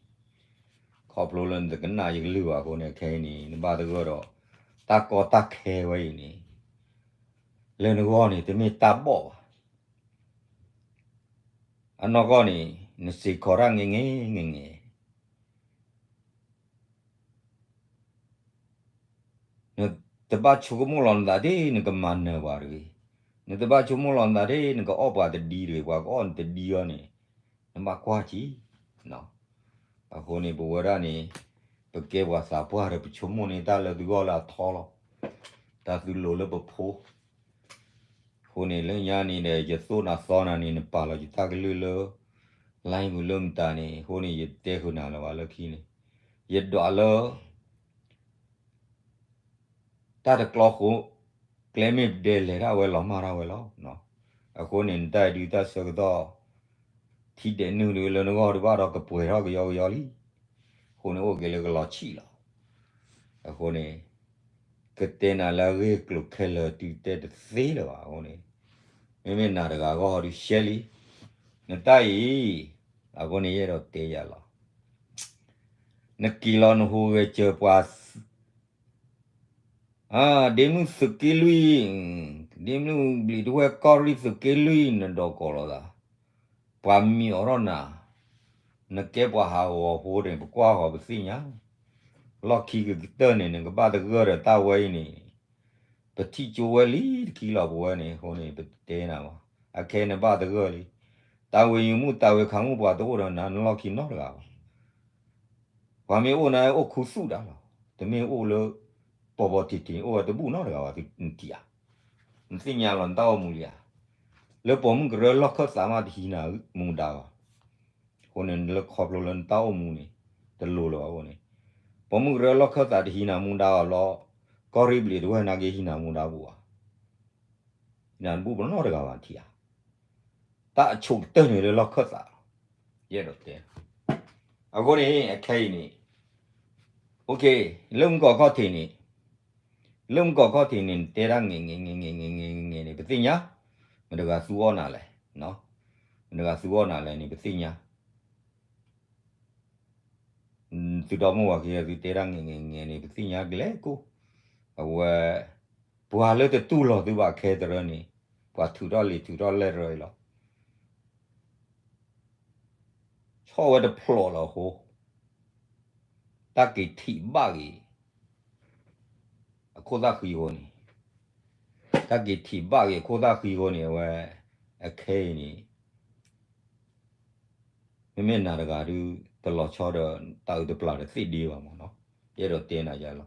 ခီဖျိလၢနတကနၣ်ယကလုၢ်ဘၣ်အဃိန့ၣ် ခဲအံၤန့ၣ် နဘၣ်သဂၢၢ်ဒီး တၢ်ကီတၢ်ခဲဝဲအံၤန့ၣ် လၢနဂီၢ်န့ၣ် တမ့ၢ်တၢ်ဘီၣ်ဘၣ်. အနီၢ်ကီၢ်န့ၣ် နစ့းခီၣ်တၢ်ငဲၤငဲၤငဲၤငဲၤ နတဘၣ်ဆိကမိၣ်လီၤနသးဒ် နကမၤနၢၤပှၤတဂ့ၤ, နတဘၣ်ဆိကမိၣ်လီၤနသးဒ် နကအီၣ်ပှၤတဒံတဂ့ၤ, ပှၤကအီၣ်နတဒံအီၤန့ၣ် နဘၣ်ကွၢ်က့ၤ. အဃိန့ၣ် ပဝဲဒၣ်န့ၣ် ပကဲပှၤသးပှၢ်ဒီး ပဆိကမိၣ်န့ၢ်တၢ်လၢသုဂီၢ်လၢအထီလီၤ. တၢ်သုလိၤလၢပဖိ အဃိန့ၣ် လၢညါန့ၣ်ဒီး ယသိၣ်နၤသီနၤန့ၣ် နပာ်လီၤယတၢ်ကလုၢ်လၢ line ပူၤလၢမတၤန့ၣ် အဃိန့ၣ် ယတဲဃုာ်နၤလၢၤဘၣ်လၢခံန့ၣ် ယဒွးလၢ တၢ်တကျီဃိ ကျဲမ့ၢ်ပဒဲလဲၤဒၣ်ဝဲလီၤမၢ်ဒၣ်ဝဲလီၤ. အဃိန့ၣ် နတၢ်အံၤဒုးတၢ်ဆၢကတီၢ် ထံဒဲးနုာ်ဒုးလၢနဂီၢ်ဒုးဘၣ်ဒီးကပှဲၤထီၣ်ကယီကယီလံ. အဃိန့ၣ် အိၣ်က့ၤလၢကလီၤဆံၣ်လီၤ. အဃိန့ၣ် ကတဲနၤလၢအဂ့ၢ်ကျိၤခဲလၢာ်တုၤတဲတသ့လၢၤဘၣ်အဃိန့ၣ် မ့မ့ၢ်နၤတဂၤဂီၢ်ဒုးရှဲလံ နတၢ်အံၤ အဃိန့ၣ် ယအဲၣ်ဒိးတဲယၤလီၤ. နက့ၤလီၤနဟူးဂဲၤစၢၤပှၤ ဒ့မုၣ်သုးက့လွံၢ်, ဒ့မုၣ်ဘျံးတဝဲၢ်ကီၢ်ရ့ၣ်သုးက့လွံၢ် နဒိးကိးလိာ်သး, ပှၤမံၤအိးထီၣ်နၤ, နကဲပှၤဟးဂီၤဖိန့ၣ် ပကွၢ်ဂီၤပသ့ၣ်ညါ, လီၢ်ခံကကတၢၢ်န့ၣ် နကဘၣ်သဂၢၢ်ဒီးတၢ်ဝဲအံၤန့ၣ် ပထံၣ်ကၠိဝဲလံတခံလီၤပဝဲန့ၣ် အဃိန့ၣ် ပတဲနၤမး, အခဲအံၤနဘၣ်သဂၢၢ်လံ, တၢ်ဝဲယုၤမုၣ်တၢ်ဝဲခါမုၣ်ပှၤတအိၣ်ဒီးနၤ နလီၢ်ခံနီတဂၤဘၣ်. ပှၤမ့ၢ်အိၣ်န့ၣ် အိၣ်ခူသူၣ်ဒၣ်လီၤ, တမ့ၢ်အိၣ်လၢ ပိာ်ပိာ်တံၢ်တံၢ် အိၣ်ဝဲတဘူၣ်နီတဂၤဘၣ် နထံၣ်ဧါ, နသ့ၣ်ညါလီၤနတၢ်အိၣ်မူလံဧါ, လၢပိာ်မုၣ်ကရၢလီၢ်ခၢၣ်သးမးတဟံးနၤမူဒါဘၣ် အဃိန့ၣ် နလၢခီဖျိလၢနတၢ်အိၣ်မူန့ၣ် တလိၤလၢၤဘၣ်အဃိန့ၣ်, ပိာ်မုၣ်ကရၢလီၢ်ခၢၣ်သးတဟံးနၤမူဒါဘၣ်လီၤ, ကီၢ်ရ့ၣ်ဘျံးတဝဲၢ်နာ်က့ဟံးနၤမူဒါဘူၣ်ဘၣ်, ဟံးနၤတဘူၣ်နီတဂၤဘၣ်ထံၣ်ဧါ, တၢ်အဆိကတၢၢ်န့ၣ်လၢလီၢ်ခၢၣ်သးလီၤ, ယအဲၣ်ဒိးတဲ, အဃိန့ၣ် အခဲအံၤန့ၣ် လၢမုၢ်ကီၢ်ခီၣ်ထံးန့ၣ် လၢမုၢ်ကီၢ်ခီၣ်ထံးန့ၣ် နတဲဒၣ်ငဲၤငဲၤငဲၤငဲၤန့ၣ် ပသ့ၣ်ညါ, မတၤတဂၤသူအီၣ်နၤလဲၣ်, မတၤတဂၤသူအီၣ်နၤလဲၣ်န့ၣ် ပသ့ၣ်ညါ, သုဒီမိၢ်ဝၤခံဂၤ သုတဲတၢ်ငဲၤငဲၤငဲၤန့ၣ် ပသ့ၣ်ညါကလဲၤကိၢ်, အဝဲ ပှၤလၢတတူၢ်လိာ်သုဘၣ်ခဲတရၢန့ၣ် ပှၤထုးထီၣ်လံာ်ထုးထီၣ်လဲၢ်တရၢအံၤလီၤ. ဆီၣ်ဝဲတဖျိးလီၤအဃိ, တၢ်က့ၤထံးဘၣ်က့ၤ အခိၣ်သၣ်ဃံအဃိန့ၣ်, တၢ်က့ၤထံးဘၣ်က့ၤအခိၣ်သၣ်ဃံအဃိန့ၣ် အဝဲ အခဲအံၤန့ၣ် မ့မ့ၢ်နၤတဂၤဒုး တလီၤဆီဒီး တၢ်အုးတပျၢ်တသ့ဒ့ဘၣ်မးနီၤ, ယအဲၣ်ဒိးတဲနၤယဲလီၤ.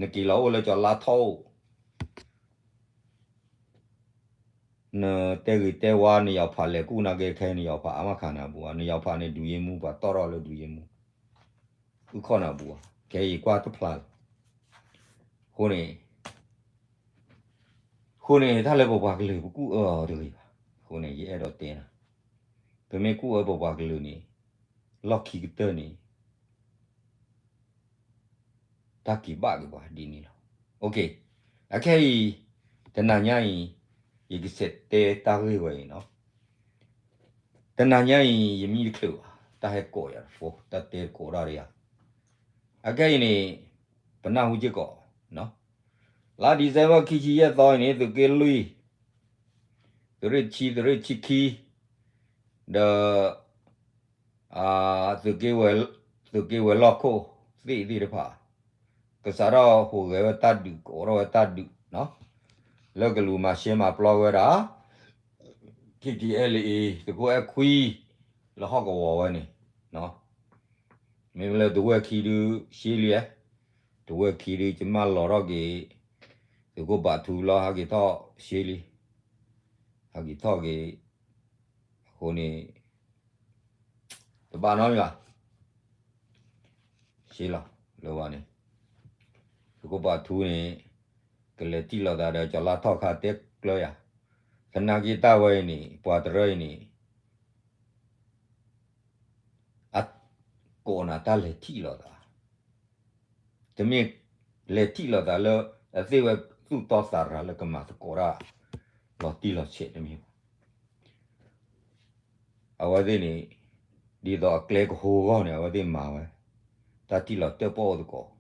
နက့ၤလီၤအိၣ်လၢကၠီၤလါထီၣ်အိၣ် နတဲဂ့ၤတဲဝါ နယီၤဖးလဲၤကူၣ်နၤက့ၤခဲ နယီၤဖးအါမးခးနၤဘူးဧါ, နယီၤဖးန့ၣ် ဒုးယ့မူ ပှၤတီၢ်ထီၣ်လၢဒုးယ့မူ အုၣ်ခီၣ်နၤဘူးဧါ, ခဲအံၤကွၢ်တဖျါလီၤ. အဃိန့ၣ် အဃိန့ၣ် တၢ်လၢပပှၤကလုာ် ပကူၣ်အၢအီၤတဂ့ၤဘၣ်. အဃိန့ၣ် ယအဲၣ်ဒိးတဲနၤ, ပမ့ၢ်ကူၣ်အၢပပှၤကလုာ်န့ၣ် လီၢ်ခံကတၢၢ်န့ၣ် တၢ်က့ၤဘၣ်က့ၤပှၤဒ်န့ၣ်လီၤ. အခဲအံၤ တနၤညါအံၤ ယကဆဲးတဲတၢ်ဂ့ၢ်ဝဲအံၤနီၤ. တနၤညါအံၤ ယမံတချုးဘၣ်, တၢ်ဟဲကိးယၤတဖိ, တၢ်တဲကိးဒၣ်ဒီးယၤ. အခဲအံၤန့ၣ် ပနၢ်ဟူစ့ၢ်ကီး, လါ December ခံဆံယဲၢ်သီအံၤန့ၣ် သုးက့လွံၢ်, သုးရ့ၣ်ဆံ သုးရ့ၣ်ဆံခံ, ဒီး သုးက့ဝဲၤလီၢ်ခိၣ်သ့ၣ်သ့ၣ်တဖၣ် ကစးထီၣ်ဟူးဂဲၤဝဲတၢ်ဒုး ကအိးထီၣ်ဝဲတၢ်ဒုး လၢကလူၤမၤရှဲမၤပျီဝဲဒၣ် KTLA သုးခိၣ်အဲၣ်ခွံ လၢဟီၣ်ကဝီၤဝဲန့ၣ်, မ့မ့ၢ်လၢတဝဲၢ်ခံဒုးရှဲလံ, တဝဲၢ်ခံဒုး ကမၣ်လီၤထီၣ်က့ၤ သုးခိၣ်ဘးထူလီၤ ဟးက့ၤထီၣ်ရှဲလံ, ဟးက့ၤထီၣ်က့ၤ အဃိန့ၣ် တဘၣ်နီတမံၤဘၣ်, ရှဲလီၤလၢဝဲန့ၣ်, သုးခိၣ်ဘးထူန့ၣ် ကလဲၤထံၣ်လိာ်သးဒီးကၠီၤလါထီၣ်ခါတဲကျၢၤယၤ, သနာ်က့တၢ်ဝဲအံၤန့ၣ် ပှၤတရၢအံၤန့ၣ် အကိးနၤတၢ်လဲၤထံၣ်လိာ်သး တမ့ၢ်လဲၤထံၣ်လိာ်သးလၢ အသ့ၣ်ဝဲသူၣ်တီသးရၤလၢကမၤသကိးတၢ် လီၤတံၢ်လီၤဆဲးတမ့ၢ်ဘၣ်. အဝဲသ့ၣ်န့ၣ် ဒ်သိးအကျဲကဟိအဂီၢ်န့ၣ် အဝဲသ့ၣ်မၤဝဲ တၢ်ထံၣ်လီၤတၢၣ်ပီၣ်အိၣ်သကိး.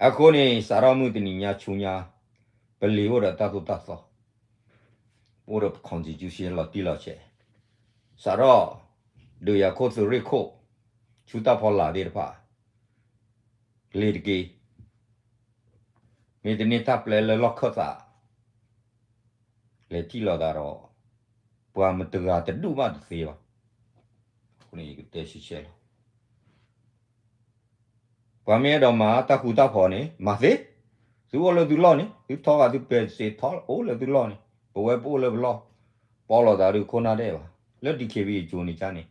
အဃိန့ၣ် စးထီၣ်မုၢ်တနံၤညါဆူညါ ပလံာ်အိၣ်ဒီးတၢ်သိၣ်တၢ်သီ ပအိၣ်ဒီး constitution လီၤတံၢ်လီၤဆဲး, စးထီၣ် ဒုးယၤခိၣ်သုးရ့ၣ်ခိၣ် ဆူတၢ်ဖီလာ်သ့ၣ်တဖၣ် လ့ၤတက့ၢ်. မ့ၢ်တန့ၢ်တၢ်ပျဲလၢလီၢ်ခၢၣ်သး လဲၤထံၣ်လိာ်သးဒီး ပှၤမတဂၤတဒူၣ်ဘၣ်တသ့ဘၣ်. အဃိန့ၣ်ယကတဲဆှဲဆှဲလီၤ. ပှၤမ့ၢ်အဲၣ်ဒိးမၤတၢ်ဃူတၢ်ဖိးန့ၣ် မၤသ့, သုအိၣ်လၢသုလီၢ်န့ၣ် သုထီဂာ်သုပဲာ်စ့ထီအိၣ်လၢသုလီၢ်န့ၣ် ပဝဲပအိၣ်လၢပလီၢ်, ပီလီၤသးဒုးခိၣ်နၢ်ဒဲးဘၣ် လၢ DKBA ကၠိန့ၣ်ကန့ၣ်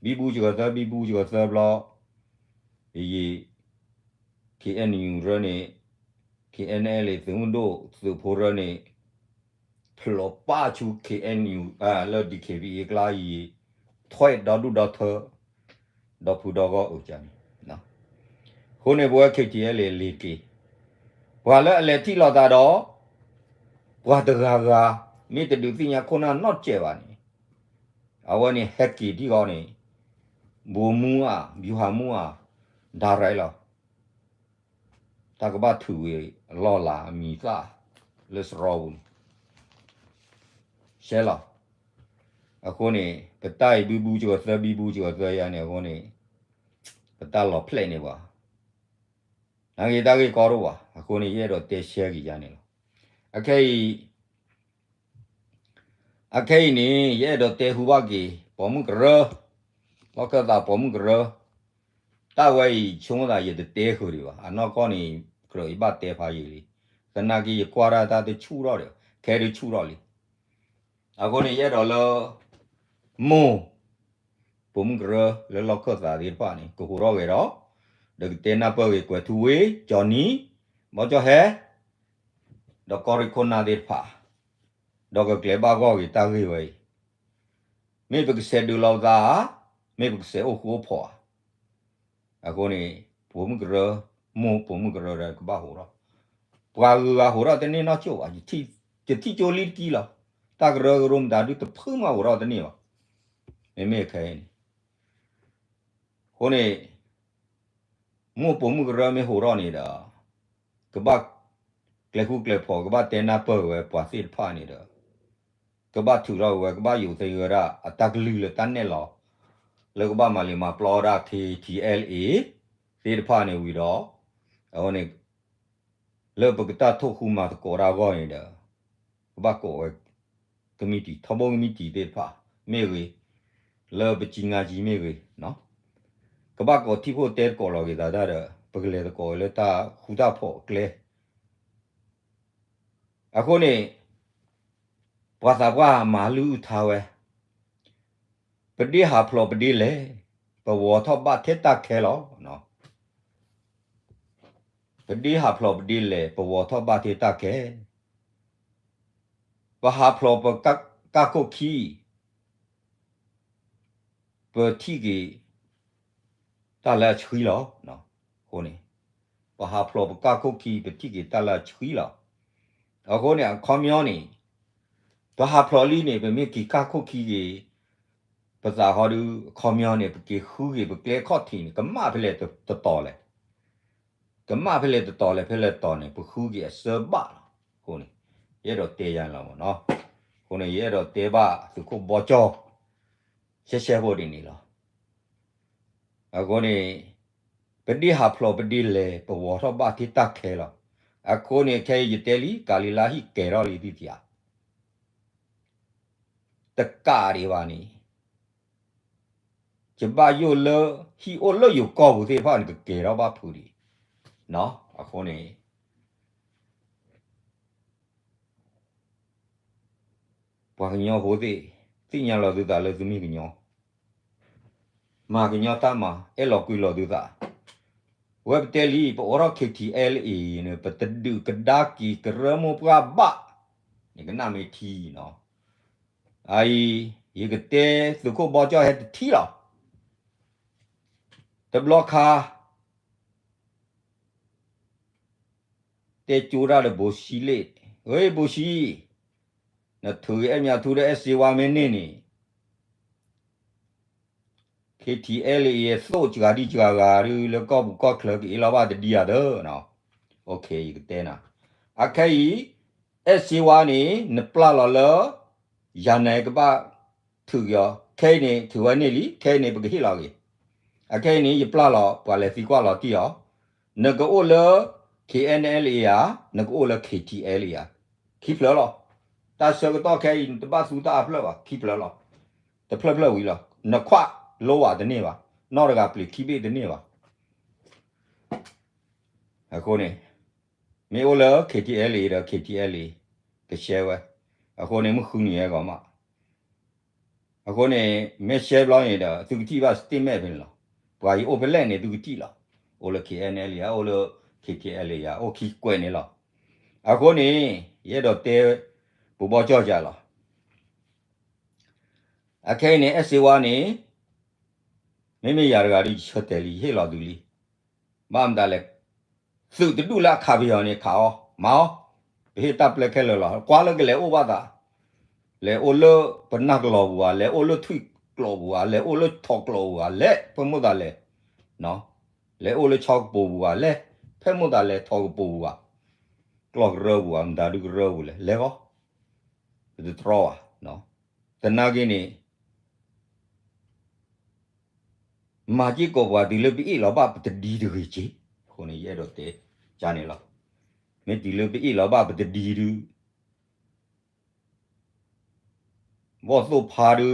ဘံဘူစှၤသၢ ဘံဘူစှၤသၢဘျီ ယယံာ် KNU ရၢန့ၣ် KNLA သုးမုၢ်ဒိၣ်သုးဖိရၢန့ၣ် ဖျိးပၢ်ဆူ KNU လၢ DKBA အကျါယံာ် ထွဲဒီဒူၣ်ဒီထၢ ဒီဖုဒီဂီၢ်အုးကန့ၣ် အဃိန့ၣ် ပဝဲ KTLA လ့ၤတက့ၢ်. ပှၤလၢအလဲၤထံၣ်လိာ်သးဒီး ပှၤတဂၤဂၤ မ့ၢ်တဒုးသ့ၣ်ညါခိၣ်နၢ်နီတစဲးဘၣ်န့ၣ် အဝဲန့ၣ်ဟဲက့ၤထံၣ်ဃီန့ၣ် ဗိုလ်မှူးဧါ ဗျူဟာမှူးဧါ ဒါရိုက်လီၤ. တၢ်ကဘၣ်ထုးဝံၤအလီၢ်လၤအမံၤသၣ် လၢစရီပူၤန့ၣ် ရှဲလီၤ. အဃိန့ၣ် ပတၢ်အံၤဘံဘူစှၤသၢ ဘံဘူစှၤသၢယၤန့ၣ် အဃိန့ၣ် ပတၢ်လီၤဖျဲးန့ၢ်ပှၤ နာ်က့တၢ်ဂ့ၢ်ကီတအိၣ်ဘၣ်. အဃိန့ၣ် ယအဲၣ်ဒိးတဲရှဲက့ၤယၤန့ၣ်လီၤ. အခဲအံၤ အခဲအံၤန့ၣ် ယအဲၣ်ဒိးတဲဟူဘၣ်က့ၤ ပိာ်မုၣ်ကရၢ လီၢ်ခၢၣ်သးပိာ်မုၣ်ကရၢ တၢ်ဝဲအံၤဆိကမိၣ်သးယတတဲဃုာ်ဒံးဘၣ်. အနီၢ်ကီၢ်န့ၣ် ကြၢးယဘၣ်တဲဖးယံာ်လံ. သနာ်က့ယကွၢ်တၢ်တၢ်တဆူၣ်ထီၣ်ဒီး ခဲဒုးဆူၣ်ထီၣ်လံ. အဃိန့ၣ် ယအဲၣ်ဒိးလၢ မိၢ် ပိာ်မုၣ်ကရၢလၢလီၢ်ခၢၣ်သးသ့ၣ်တဖၣ်န့ၣ် ကဟူးထီၣ်ဂဲၤဒီး ဒီးကတဲနၢ်ပၢၢ်ဂ့ၤ ကွဲးထူဝ့ ကၠီနံၤ ဘီကၠီဟဲ ဒီးကီၢ်ရ့ၣ်ခိၣ်နၢ်သ့ၣ်တဖၣ် ဒီးကကျဲၤဘၣ်ဂီၢ်ဂ့ၤတၢ်ဂ့ၢ်ဝဲအံၤ မ့ၢ်ပကဆဲးဒုးလိာ်ပသးဧါ, မ့ၢ်ပကဆဲးအိၣ်ဃူအိၣ်ဖိးဧါ. အဃိန့ၣ် ပိာ်မုၣ်ကရၢ မိၢ်ပိာ်မုၣ်ကရၢဒီးကဘၣ်ဟူးထီၣ်, ပှၤဂုၤဂၤဟူးထီၣ်တန့ၢ်နီတကၠိၣ်ဘၣ်, ယထံၣ်ကၠိလံတကံလီၤ. တၢ်ကရၢကရိမတၤဒုတဖုမးဟူးထီၣ်တန့ၢ်ဘၣ်. မ့မ့ၢ်ခဲအံၤန့ၣ် အဃိန့ၣ် မုၢ်ပိာ်မုၣ်ကရၢမ့ၢ်ဟူးထီၣ်န့ၣ်ဒီး ကဘၣ်ကျဲဃူကျဲဖိး ကဘၣ်တဲနၢ်ပၢၢ်က့ၤဝဲပှၤသ့ၣ်တဖၣ်န့ၣ်ဒီး ကဘၣ်ထုးထီၣ်က့ၤဝဲ ကဘၣ်ယိးသ့ဝဲဒၣ်အတၢ်ကလုၢ်လၢတၢ်နဲၣ်လီၤ လၢကဘၣ်မၤလံာ်မၤပျီဝဲဒၣ် K T L A သ့ၣ်တဖၣ်န့ၣ်ဝံၤဒီး အဝဲန့ၣ် လၢပကတၢ်ထိၣ်ဃူမၤသကိးတၢ်အဂီၢ်န့ၣ်ဒီး ကဘၣ်ကိးဝဲ ကမံးတံာ် ထီဘိကမံးတံာ်သ့ၣ်တဖၣ် မ့ၢ်ဂ့ၤ, လၢပကၠံနါကၠံမ့ၢ်ဂ့ၤ, ကဘၣ်ကိးထံဖိတဲသကိးလီၤက့ၤသးတၢ်ဒီး ပကလဲၤသကိးဝဲလၢတၢ်ဃူတၢ်ဖိးအကျဲ အဃိန့ၣ် ပှၤသးပှၢ်မၤလုၢ်အုၣ်ထါဝဲ, ပဒ့ဟးဖျိးပဒ့လဲၤ, ပဝီၤထီၣ်ဘၣ်ထဲတၢ်ခဲလီၤ. ပဒ့ဟးဖျိးပဒ့လဲၤ, ပဝီၤထီၣ်ဘၣ်ထဲတၢ်ခဲ, ပဟးဖျိးပကၢ်ခိၣ်ခံ ပထံၣ်က့ၤ တၢ်လၢအဆှံလီၤ. အဃိန့ၣ် ပဟးဖျိးပကၢ်ခိၣ်ခံ ပထံၣ်က့ၤတၢ်လၢအဆှံလီၤ. အဃိန့ၣ် အခီပညီန့ၣ် ပဟးဖျိးလံန့ၣ် ပမ့ၢ်က့ၤကၢ်ခိၣ်ခံက့ၤ ပသးဟီဒု အခီပညီန့ၣ် ပက့ၤဃုက့ၤပကျဲခီၣ်ထံးန့ၣ် ကမၣ်ဖဲလဲၣ်တတီၤလဲၣ် ကမၣ်ဖဲလဲၣ်တတီၤလဲၣ် ဖဲလဲၣ်တတီၤန့ၣ် ပဃုက့ၤအစၢဘၣ်လီၤ. အဃိန့ၣ် ယအဲၣ်ဒိးတဲယၤလီၤမ့ၢ်နီၤ. အဃိန့ၣ် ယအဲၣ်ဒိးတဲဘၣ်သုးခိၣ်ဘီကၠီၣ် ရှဲရှဲဖိဒ်န့ၣ်လီၤ. အဃိန့ၣ် ပဒ့ဟးဖျိးပဒ့လဲၤ ပဝီၤထီၣ်ဘၣ်ထဲတၢ်ခဲလီၤ. အဃိန့ၣ် ခဲအံၤယတဲလံ ကၤလံၤလါဟံၣ်ကဲၤထီၣ်လံသ့ၣ်သ့ၣ်ဧါ တကးဒံးဘၣ်န့ၣ် ယဘၣ်ယိၣ်လၢဟံၣ်အိၣ်လၢယိၤကီၢ်ပူၤသ့ၣ်တဖၣ်န့ၣ် ကကဲၤထီၣ်ဘၣ်ဖုးဒံး. အဃိန့ၣ် ပှၤကညီဖိသ့ၣ် သ့ၣ်ညါလီၤသုသးလၢသုမ့ၢ်ကညီ, မၤကညီတၢ်မၤ အဲၣ်လီၤကွံလီၤသုသး. ဝဲပတဲလံ ပအိးထီၣ် K T L A န့ၣ် ပတဒုးကဒါက့ၤကရၢမိၢ်ပှၢ်ဘၣ်, န့ၣ်ကနၣ်မ့ၢ်ထံနီၤ. အအံၤ ယကတဲသုးခိၣ်ဘီကၠီၣ်ဟဲတထံၣ်လီၤ. တဘျီခါ တဲကၠိတၢ်ဒီးဘိၤၡံလ့ၣ်, ဝဲဘိၤၡံ, နထုးက့ၤအဲၣ်မၠးထူဒီးအဲၣ်စ့ဝါမ့ၢ်န့ၢ်န့ၣ် K T L A သိၣ်စှၤဒံစှၤဂၤဒု လၢကီၢ်ပူၤကီၢ်ချၢကအ့ၣ်လိာ်ဘၣ်တဒံဧါသၢနီၤ. ယကတဲနၤ, အခဲအံၤ အဲၣ်စ့ဝါန့ၣ် နပျၢ်လီၤလၢ ယၤနဲကဘၣ်ထုးက့ၤအီၤ, ခဲအံၤန့ၣ် ထုးဝဲန့ၢ်လံ, ခဲအံၤန့ၣ် ပကဟ့ၣ်လီၤက့ၤ. အခဲအံၤန့ၣ် ယပျၢ်လီၤ ပှၤလဲၤသံကွၢ်လီၤတံၢ်အီၤ, နကအိၣ်လၢ K N L A ဧါ, နကအိၣ်လၢ K T L A ဧါ, ခံဖျၢၣ်လီၤ. တၢ်ဆၢကတီၢ်ခဲအံၤ နတဘၣ်သူတၢ်အဖျၢၣ်ဘၣ်, ခံဖျၢၣ်လီၤ. တဖျၢၣ်ဖျၢၣ်ဝံၤလီၤ. နခွးလိဝဲတန့ၢ်ဘၣ်, နီၢ်တဂၤပျံၤခံဘ့ၣ်တန့ၢ်ဘၣ်. အဃိန့ၣ် မ့ၢ်အိၣ်လၢ K T L A ဒီး K T L A ကရှဲဝဲ, အဃိန့ၣ် မုၢ်ဃုနံၤဝဲဂီၤမး. အဃိန့ၣ် မ့ၢ်ရှဲဘျီန့ၣ်ဒီး သုကထံၣ်ဘၣ် statement ဖဲန့ၣ်လီၤ. ပှၤအံၤအိၣ်ဖဲလဲၣ်န့ၣ် သုကထံၣ်လီၤ. အိၣ်လၢ K N L A ဧါ, အိၣ်လၢ K T L A ဧါ, အိၣ်ခံကွဲးန့ၣ်လီၤ. အဃိန့ၣ် ယအဲၣ်ဒိးတဲ ပဘီကၠီၣ်ယၤလီၤ. အခဲအံၤန့ၣ် အဲၣ်စ့ဝါန့ၣ် မ့မ့ၢ်ယၤတဂၤဒီး ယဆၢတဲာ်လံ ယဟ့ၣ်လီၤသုလံ. ဘၣ်မတၤလဲၣ်, သုးတဒူၣ်လၢအခးပယီၤန့ၣ် ခးအီၤ, မၤအီၤ, ပဟ့ၣ်တၢ်ပျဲခဲလၢာ်လီၤ. ကွၢ်လၢကလဲၤအိၣ်ဘၣ်သး, လဲၤအိၣ်လၢပနၢ်ကလီၤပူၤဧါ, လဲၤအိၣ်လၢထွံၣ်ကျိးပူၤဧါ, လဲၤအိၣ်လၢထိးကျိးပူၤဧါ, လဲၤဖဲမိၣ်သးလဲၤ, လဲၤအိၣ်လၢဆီကပိာ်ပူၤဧါ, လဲၤဖဲမိၣ်သးလဲၤထိးကပိာ်ပူၤဧါ, ကျီၢ်ကရၢပူၤဧါ, မတၤဒုကရၢပူၤလဲၣ်, လဲၤဃီ, ပတတြီဘၣ်. သနာ်က့န့ၣ် မၤစ့ၢ်ကီးပှၤတုၤလၢပအ့ၣ်လီၤဘၣ်ပတဒံတဂ့ၤက့ၤ, အဃိန့ၣ် ယအဲၣ်ဒိးတဲကန့ၣ်လီၤ. မ့ၢ်တုၤလၢပအ့ၣ်လီၤဘၣ်ပတဒံဒု ဘီၣ်သိၣ်ဖါဒု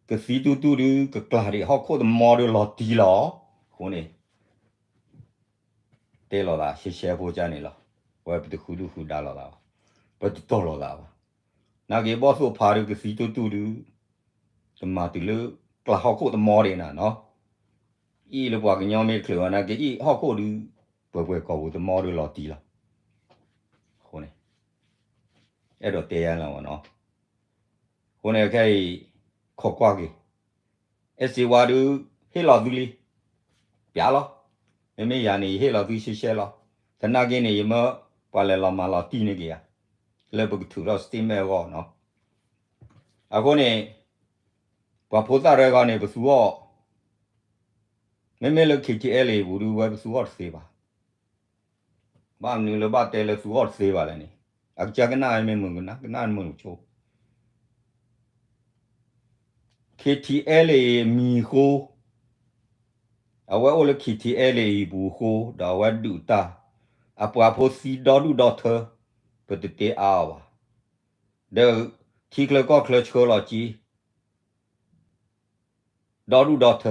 ကသံတူၢ်တူၢ်ဒု ကကျါဒံးဟီၣ်ခိၣ်တမီဒုလီၤတံၢ်လီၤ. အဃိန့ၣ် တဲလိာ်သးရှဲရှဲဖိကန့ၣ်လီၤ. ဝဲပတဃုဒုၣ်ဃုဒါလိာ်သးဘၣ်, ပတတီၢ်လိာ်သးဘၣ်. နာ်က့ဘီၣ်သိၣ်ဖါဒုကသံတူၢ်တူၢ်ဒု ကမၤတုၤလၢကျါဟီၣ်ခိၣ်တမီဒံးနၤနီၤ. အ့ၣ်လၢပှၤကညီမ့ၢ်တချုးဘၣ်နာ်က့ အ့ၣ်ဟီၣ်ခိၣ်ဒု ပှဲၤပှဲၤကီၢ်ပူၤတမီဒုလီၤတံၢ်လီၤ. အဃိန့ၣ် အဲၣ်ဒိးတဲယါလီၤမ့ၢ်နီၤ. အဃိန့ၣ်ခဲအံၤ ခိးကွၢ်က့ၤ အဲၣ်စ့ဝါဒု ဟ့ၣ်လီၤသုလံ ပျးလီၤ. မ့မ့ၢ်ယၤန့ၣ် ယဟ့ၣ်လီၤသုရှဲရှဲလီၤ. သနာ်က့န့ၣ် ယမၢပှၤလဲၤလီၤမၤလီၤတံၢ်န့ၢ်က့ၤယၤ လၢပကထုးထီၣ် statement အဂီၢ်နီၤ. အဃိန့ၣ် ပှၤဖိသၣ်ရဲၣ်ဂီၢ်န့ၣ် ပသူအီၤ မ့မ့ၢ်လၢ K T L A ပူၤဒုးဝဲပသူအီၤတသ့ဘၣ်. ဘၣ်မနုၤလၢဘၣ်တဲလၢသူအီၤတသ့ဘၣ်လဲၣ်န့ၣ်, အကစၢ်ကနၣ်မ့ၢ်မုာ်ကနၣ် ကနၣ်မုာ်ဆိ K T L A အမံၤအဃိ, အဝဲအိၣ်လၢ K T L A အပူၤအဃိ ဒီးအဝဲဒုးတၢ်, အပှၤဖိသံဒီဒူၣ်ဒီထၢ, ပတတဲအါအီၤဘၣ်. ဒီးထံချၢကီၢ်ချၢဆှၢလီၤက့ၤ ဒီဒူၣ်ဒီထ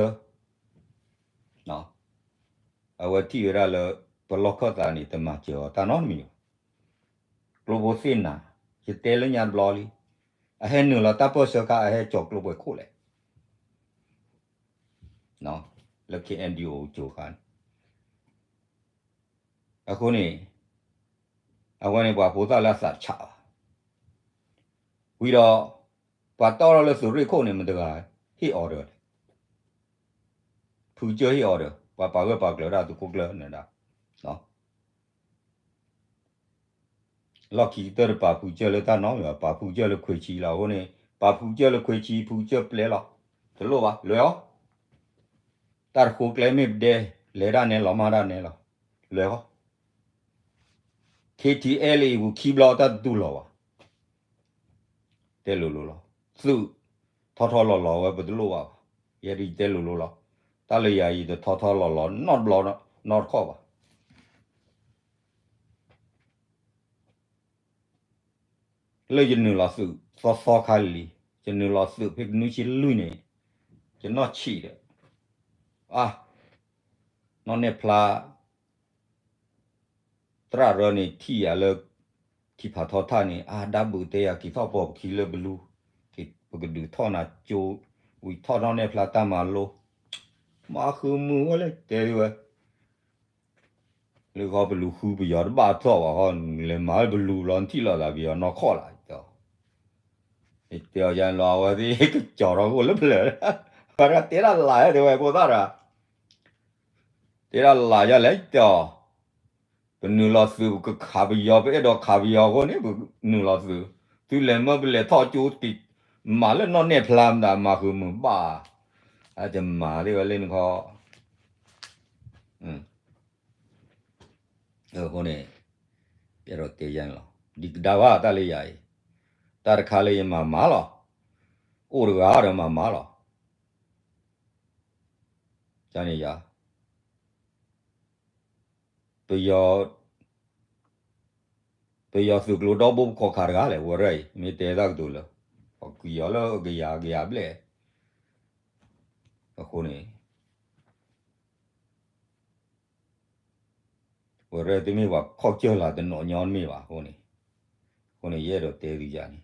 ၢ, အဝဲထံၣ်ဝဲဒၣ်လၢ ပလီၢ်ခၢၣ်သးန့ၣ် တမၤစၢၤအီၤတၢ်နီတမံၤဘၣ်. ကျိဖိသ့ၣ်နၤ, ယတဲလၢညါတဘျီလံ, အဟဲနုာ်လီၤတၢ်ပၢၢ်ဆၢခါ အဟဲကၠီၤကျိပှဲၤခိၣ်လဲၣ် လၢ K N D O ကၠိၤခါန့ၣ်, အဃိန့ၣ် အဝဲန့ၣ်ပှၤဖိသၣ်လၢအသးဆးဘၣ်. ဝံၤဒီး ပှၤတီၢ်ထီၣ်လၢသုးရ့ၣ်ခိၣ်န့ၣ် မတၤတဂၤဟ့ၣ် order လဲၣ်. ဖုကစၢၢ်ဟ့ၣ် order, ပှၤပာ်ဂၢၢ်ပာ်ကျၢၤဒၣ်သုးခိၣ်ကျၢၢ်န့ၣ်ဒၣ် လီၢ်ခံကတၢၢ်တပာ်ဖုကစၢၢ်လၢတၢ်နီတမံၤဘၣ်, ပာ်ဖုကစၢၢ်လၢခွံဆံလီၤ. အဃိန့ၣ် ပာ်ဖုကစၢၢ်လၢခွံဆံ ဖုကစၢၢ်ပျဲလီၤ. တလိၣ်ဘၣ်, လွဲၤအီၤ. တၢ်တဃိကျဲမ့ၢ်ပဒဲ, လဲၤဒၣ်နဲလီၤမၢ်ဒၣ်နဲလီၤ. လွဲၤအီၤ. K T L A ပူၤခံဘျီတၢ်တတူၢ်လိာ်ဘၣ်. တဲလိၤလိၤလီၤ. သုးထီထီလီၤလီၤဝဲပတလိၣ်ဘၣ်ဘၣ်. ယဲဒၣ်ယတဲလိၤလိၤလီၤ. တၢ်လၢယၤယတထီထီလီၤလီၤနီတဘျီနီတခီၣ်ဘၣ်. လၢယနုာ်လီၤသုးသီသီခါလံ, ယနုာ်လီၤသုးဖဲကနုဆံလွံၢ်န့ၣ်, ယနီၢ်ဆံးဒီး, အါ, နီၢ်နဲၣ်ဖျါ သရၣ်ရၢန့ၣ်ထံၣ်ယၤလၢ ထံဖးထီထၣ်န့ၣ် အါ ဒၣ်ဘုးတဲယၤက့ၤထီၣ်ပီၤပခံလၢပလူ, ပကဒုးထီၣ်နၤကၠိ, ဝံၤထီၣ်နီၢ်နဲၣ်ဖျါတၢ်မၤလိ, မၤဃုမုာ်ဝဲလၢတဲဝဲ လၢဃီပလူဃုပယီၤတဘၣ်ထီၣ်ဘၣ်ဃီ လဲၤမၤလၢပလူလီၤ နထံၣ်လိာ်သးပယီၤနီၢ်ခီၣ်လၢ်, တဲအီၤယၤန့ၣ်လီၤ အဝဲသ့ၣ်ကကၠီၤထီၣ်ကအိၣ်လၢပျၢၤ, ဝဲဒၣ်တဲဒၣ်လၢ်တဲဝဲဖိသၣ်တဂၤ, တဲဒၣ်လၢ်ယၤလဲၣ်တဲအီၤ, ပနုာ်လီၤသုးပကခးပယီၤ ပအဲၣ်ဒိးခးပယီၤအဃိန့ၣ် ပနုာ်လီၤသုး, သုလဲၤမၢပလဲၤထီၣ်ကၠိက့ၤ, မၤလၢနီၢ်နဲၣ်ဖျါမတၤမၤဃုမုာ်ဘၣ်, အတမၤသ့ၣ်ဝဲလၢနခီ အဃိန့ၣ် ယအဲၣ်ဒိးတဲယၤန့ၣ်လီၤ. ဒ်ကဒါဘၣ်တၢ်လၢယၤအံၤ, တၢ်တခါလၢယမၤမၤလီၤ, အိၣ်တဂၤဒီးမၤမၤလီၤ. န့ၣ်ယၤ, ပယီၤ ပယီၤသုးကျိၤဒီဘိပခီၣ်ခါတဂၤလဲၣ် ဝဲရၢ်အံၤ မ့ၢ်တဲတၢ်ကတိၤလၢ ပှၤကွံာ်အီၤလၢကယၤကယၤဘျဲၣ်, အဃိန့ၣ် ဝဲရၢ်တမ့ၢ်ပှၤခီၣ်စၢၢ်လၢတနီၤညီတမ့ၢ်ဘၣ်အဃိန့ၣ်, အဃိန့ၣ် ယအဲၣ်ဒိးတဲသုယၤန့ၣ်,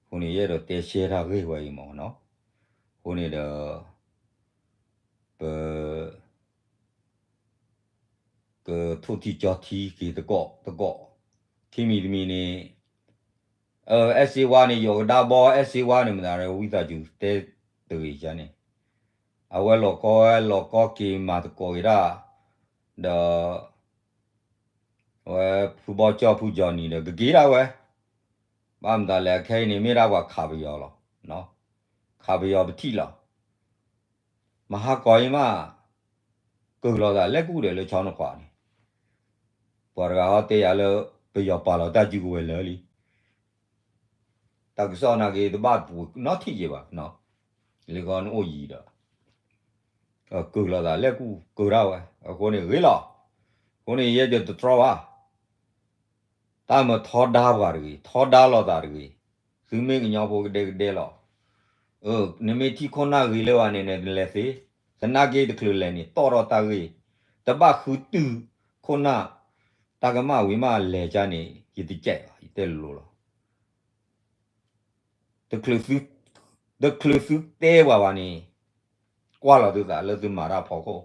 အဃိန့ၣ် ယအဲၣ်ဒိးတဲရှဲတၢ်ဂ့ၢ်ဝဲအံၤမ့ၢ်နီၤ, အဃိန့ၣ်ဒီး ပ ကထိၣ်ထံကၠီထံက့ၤသကိးသကိး, ခံမံၤတမံၤန့ၣ် အဲၣ်စ့ဝါန့ၣ် ယိၤကဒါဘီ အဲၣ်စ့ဝါန့ၣ် မတၤဝံသးစူၤတဲတဂ့ၤန့ၣ်, အဝဲလီၤကီဝဲလီၤကီက့ၤမၤသကိးက့ၤဒၣ်, ဒီး အဝဲဖုဘီကၠီဖုကၠီနံၤဒီး ကက့ၤဒၣ်ဝဲ, ဘၣ်မတၤလဲၣ် အခဲအံၤန့ၣ် မ့ၢ်ဒၣ်ပှၤခးပယီၤလီၤ, ခးပယီၤပထံၣ်လီၤ. မဟါကီၤအံၤမး ကၢၢ်လီၤသးလဲၤကူၣ်ဒီးလၢဆီနခွးန့ၣ်, ပှၤတဂၤဟီတဲယၤလၢ ပယီၤပာ်လီၤတၢ်စုကဝဲၤလၢာ်လံ, တၢ်ကစီၣ်နာ်က့ တဘၣ်ပူၤနီထံၣ်ယဲဘၣ်, လၢခီနအိၣ်ယံၤဒီး ကၢၢ်လီၤသးလဲၤကူၣ်ကၢၢ်ဒၣ်ဝဲ, အဃိန့ၣ်ဂ့ၤလီၤ, အဃိန့ၣ်ယဲယတတြီဘၣ် တၢ်မၤထီဒါပှၤတဂ့ၤ ထီဒါလိာ်သးတဂ့ၤ, သုမ့ၢ်ကညီဖိကဒဲကဒဲလီၤ, နမ့ၢ်ထံၣ်ခိၣ်နၢ်ဂ့ၤလၢၤဘၣ်န့ၣ် နလဲၤသ့, သနာ်က့တချုးလဲၤန့ၣ် တီၣ်ထီၣ်တၢ်ဂ့ၢ်, တဘၣ်ဃုတုၤခိၣ်နၢ်, တၢ်ကမၣ်ဝံၤမးလဲၤကၢ်န့ၣ် ယတကဲးဘၣ် ယတဲလိၤလိၤလီၤ. တချုးသုတဲပှၤဘၣ်န့ၣ် ကွၢ်လီၤသုသးလၢသုမၤတၢ်ဖီခိၣ်,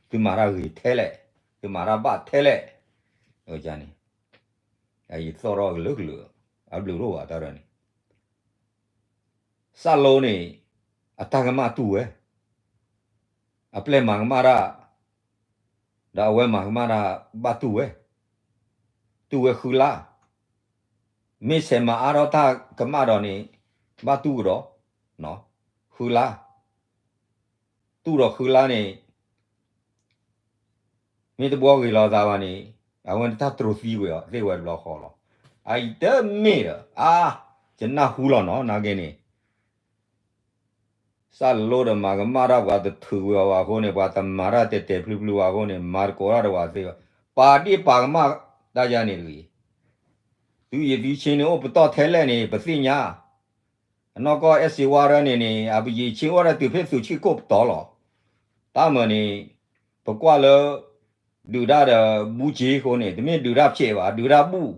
သုမၤတၢ်ဂ့ၤထဲလဲၣ်, သုမၤတၢ်ဘၣ်ထဲလဲၣ်, န့ၣ် ယသီၣ်ထီၣ်ကလုာ်ကလုာ်, အဘျုးတအိၣ်ဘၣ်တၢ်ဒ်န့ၣ်, စၢ်လိန့ၣ် အတၢ်ကမၣ်တူၢ်ဝဲ, အပျဲၢ်မၤကမၣ်တၢ် ဒီးအဝဲမၤကမၣ်တၢ်ဘၣ်တူၢ်ဝဲ, တူၢ်ဝဲဃုလါ, မ့ၢ်ဆဲးမၤအါထီၣ်တၢ်ကမၣ်ဒီးန့ၣ် ဘၣ်တူၢ်ကဒီး, ဃုလါ, တူၢ်ဒီးဃုလါန့ၣ် မ့ၢ်တဘှီဂ့ၤလီၤသးဘၣ်န့ၣ် အဝဲန့ၣ်တၢ်တြိၤသံဝဲအီၤ သ့ၣ်ဝဲတဘျီဃီလီၤ. အအံၤတမ့ၢ်ဒီး အါ ယနၢ်ဟူလီၤနီၤ နာ်က့န့ၣ် စၢ်လိဒီးမၤကမၣ်တၢ်ပှၤတထုးဝဲအီၤဘၣ်အဃိန့ၣ် ပှၤတမၤတၢ်တဲာ်တဲာ်ဖျုးဖျုးဘၣ်အဃိန့ၣ် မၤသကိးတၢ်ဒီးပှၤသ့ဘၣ်. ပာ်ဒ့ၣ်ပာ်ကမၣ်တၢ်ယါန့ၣ်တဂ့ၤ. သုယံာ်သုဆ့န့ၣ်အိၣ်ပတီၢ်ထဲလဲၣ်န့ၣ် ပသ့ၣ်ညါ အနီၢ်ကီၢ်အဲၣ်စ့ဝါရၢန့ၣ်န့ၣ် အပယံာ်ဆ့အိၣ်ဒၣ်တုၤဖဲသုးဆံၣ်ကိၣ်ပတီၢ်လီၤ. တၢ်မၤန့ၣ် ပကွၢ်လၢ ဒုးတၢ်ဒီးဘူၣ်က့အဃိန့ၣ် တမ့ၢ်ဒုးတၢ်ဖျဲးဘၣ် ဒုးတၢ်ဘူၣ်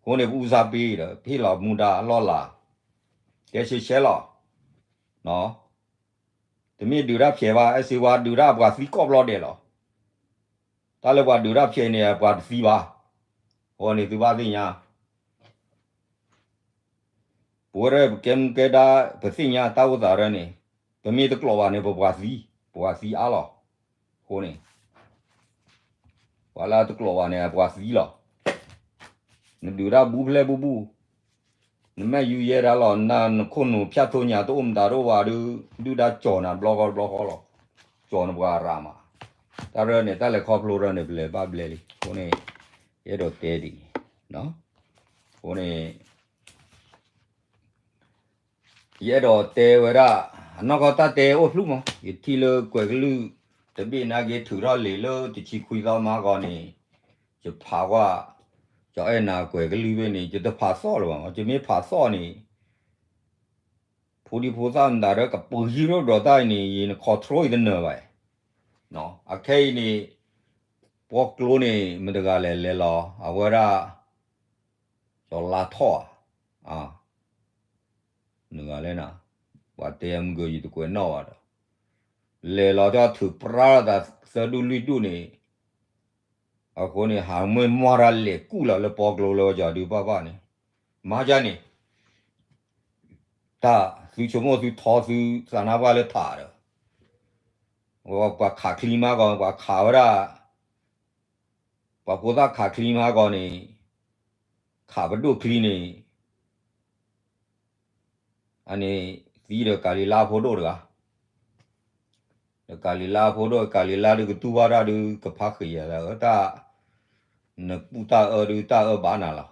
အဃိန့ၣ် ပအူစၢ်ပ့ၤဒီး ဟ့ၣ်လီၤမူဒါလီၢ်လၤ တဲဆဲးဆဲးလီၤ. တမ့ၢ်ဒုးတၢ်ဖျဲးဘၣ် အဲၣ်စ့ဝါဒုးတၢ်ပှၤသံကိးဘျီဒဲးလီၤ. တၢ်လၢပှၤဒုးတၢ်ဖျဲးန့ၣ် ပှၤတသံဘၣ်. အဃိန့ၣ်သုဘၣ်သ့ၣ်ညါ ပဝဲဒၣ်ပကဲမူကဲဒါ ပသ့ၣ်ညါတၢ်အိၣ်သးရၢန့ၣ် ပမ့ၢ်တကျိးဘၣ်န့ၣ် ပပှၤသံ ပပှၤသံအါလီၤ. အဃိန့ၣ် ပှၤလၢတကျိးဘၣ်န့ၣ် ပှၤသံလီၤ. နဒုးတၢ်ဘူၣ်ဖျဲးဘူၣ်ဘူၣ် နမ့ၢ်ယူၤယဲဒၣ်လီၤ နခိၣ်နူာ်ဖၠၣ်ထိၣ်ညါတအိၣ်မတၤတအိၣ်ဘၣ်ဒီး ဒုၣ်ဒါကၠီၤနၤတဘျီဃီတဘျီဃီလီၤ. ကၠီၤနပှၤရၤမး တၢ်ရၢန့ၣ် တၢ်လဲၤခီဖျိရၢန့ၣ် ပလဲၤဘၣ်ဘျဲလံ. အဃိန့ၣ် ယအဲၣ်ဒိးတဲဒ်အံၤ အဃိန့ၣ် ယအဲၣ်ဒိးတဲဝဲဒၣ် အနီၢ်ကီၢ်တၢ်တဲအိၣ်ဖျုၣ်မး ယထံၣ်လၢကွဲးကလုၢ် တဘ့ၣ်နာ်က့ထုးထီၣ်လံာ်လၢတဆံခွံသီမးဂီၤန့ၣ် ယဖးကွၢ် ယအဲၣ်နၤကွဲးကလုၢ်ဘ့ၣ်န့ၣ် ယတဖးသီၣ်လၢၤဘၣ်မး ယမ့ၢ်ဖးသီၣ်န့ၣ် ဖိဒံဖိသၣ်မတၤဒီးကပှ့ၤဟံးရိၣ်ဒီးတၢ်အံၤန့ၣ် ယန control ယတနၢၤဘၣ်. အခဲအံၤန့ၣ် ပှီကျိန့ၣ် မတဂၤလဲၤလဲၤလီၤ အဝဲဒၣ် ကၠီၤလါထီၣ်ဧါ မတဂၤလဲၣ်နၤ ပှၤတဲမုၢ်ဂၢၢ်ယတကွဲးနီၣ်ဘၣ်ဒီး လဲၤလီၤတၢ်ထုးပြါတၢ်သၢဒူၣ်လွံၢ်ဒူၣ်န့ၣ် အဃိန့ၣ် ဟးမ့ၢ်မၤတၢ်လဲၤကူၣ်လီၤလၢပှီကျိလၢဝဲကၠီၤဒုးပၢ်ပၢ်န့ၣ် မၤဒ်န့ၣ် တၢ်သုဆိကမိၣ်သုထီသုသးနါပှၢ်လၢထးဒီး ပှၤခးချံမးဂီၤ ပှၤခးဝဲဒၣ် ပှၤဖိသၣ်ခးချံမးဂီၤန့ၣ် ခးပဒိၣ်ချံန့ၣ် အန့ၣ်သံဒီးကၤလံၤလါဖိဒိၣ်တဂၤ ဒီးကၤလံၤလါဖိဒိၣ် ကၤလံၤလါဒုးကတူၢ်ဘၣ်တၢ်ဒုး ကဖးဃ့ၢ်ယၤသးဧၢ တၢ် နကူၣ်တၢ်အၢဒုး တၢ်အၢဘၣ်နၤလီၤ.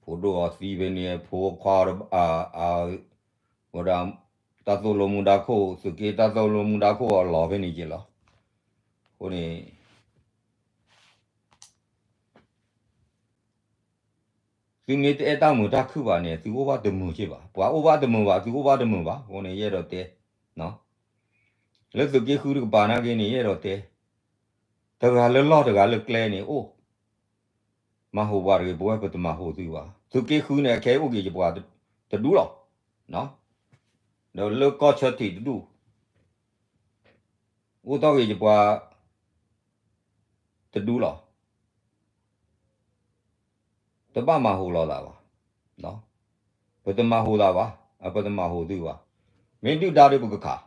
ဖိဒိၣ်အီၤသံဖဲန့ၣ် ဖိခွါ ဝဲဒၣ် တၢ်သိၣ်လိမူဒါခိၣ် သုးက့တၢ်သိၣ်လိမူဒါခိၣ်အီၤလီၤဖဲန့ၣ်က့ၤလီၤ. အဃိန့ၣ် သုမ့ၢ်တအဲၣ်တၢ်မုာ်တၢ်ခုၣ်ဘၣ်န့ၣ် သုအိၣ်ဘၣ်တမုာ်က့ဘၣ် ပှၤအိၣ်ဘၣ်တမုာ်ဘၣ် သုအိၣ်ဘၣ်တမုာ်ဘၣ် အဃိန့ၣ် ယအဲၣ်ဒိးတဲ လၢသုးက့ဃုတကပၤနာ်က့န့ၣ် ယအဲၣ်ဒိးတဲ တဂၤလၢလီၢ်တဂၤလၢကျဲန့ၣ်အိၣ် မၤဟူးပှၤတဂ့ၤ ပဝဲပတမၤဟူးသုဘၣ် သုးက့ဃုန့ၣ် အခဲအံၤအိၣ်က့ၤယပှၤတဒူလီၤ. ဒီးလၢကီၢ်ဆၢထံးတဒူ အိၣ်တီၢ်က့ၤယပှၤတဒူလီၤ. တဘၣ်မၤဟူးလိာ်သးဘၣ်. ပတမၤဟူးသးဘၣ်, ပတမၤဟူးသုဘၣ်. မ့ၢ်ဒုၣ်ဒါဒီးပကခး,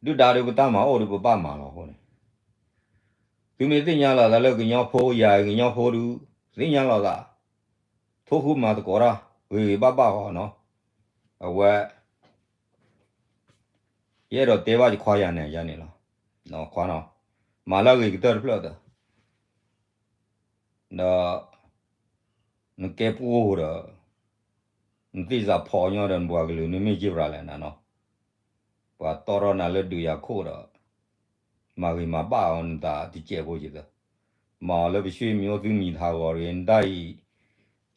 ဒုၣ်ဒါဒီးပတၢ်မၤအိၣ်ဒီးပဘၣ်မၤလီၤအဃိန့ၣ်, သုမ့ၢ်သ့ၣ်ညါလိာ်သးလၢကညီဖိယၤ ကညီဖိဒုး သ့ၣ်ညါလိာ်သး, ထိၣ်ဃုမၤသကိးတၢ် ဂ့ၤဂ့ၤဘၣ်ဘၣ်ဃီနီၤ. အဝဲ ယအဲၣ်ဒိးတဲဘၣ်ယခွါယၤန့ၣ်ယၤန့ၣ်လီၤ. ခွါနီၤ, မၤလၢအဂ့ၤကတၢၢ်တဖျၢၣ်သၢ ဒီး နကဲပှိၢ်ဒီး နသ့ၣ်စးဖီညီဒီးနပှၤကလုာ်န့ၣ်မ့ၢ်က့ၤပြးလဲၣ်နနီၤ. ပှၤတီၢ်ထီၣ်နၤလၢဒုးယၤခိၣ်ဒီး မၤဂ့ၤမၤဘၣ်အီၤနသးတစဲးဖိယသၢ, မၤအီၤလၢပရွှေမျိုးသုမံၤဟးဂီၤတဂ့ၤ နတၢ်အံၤ,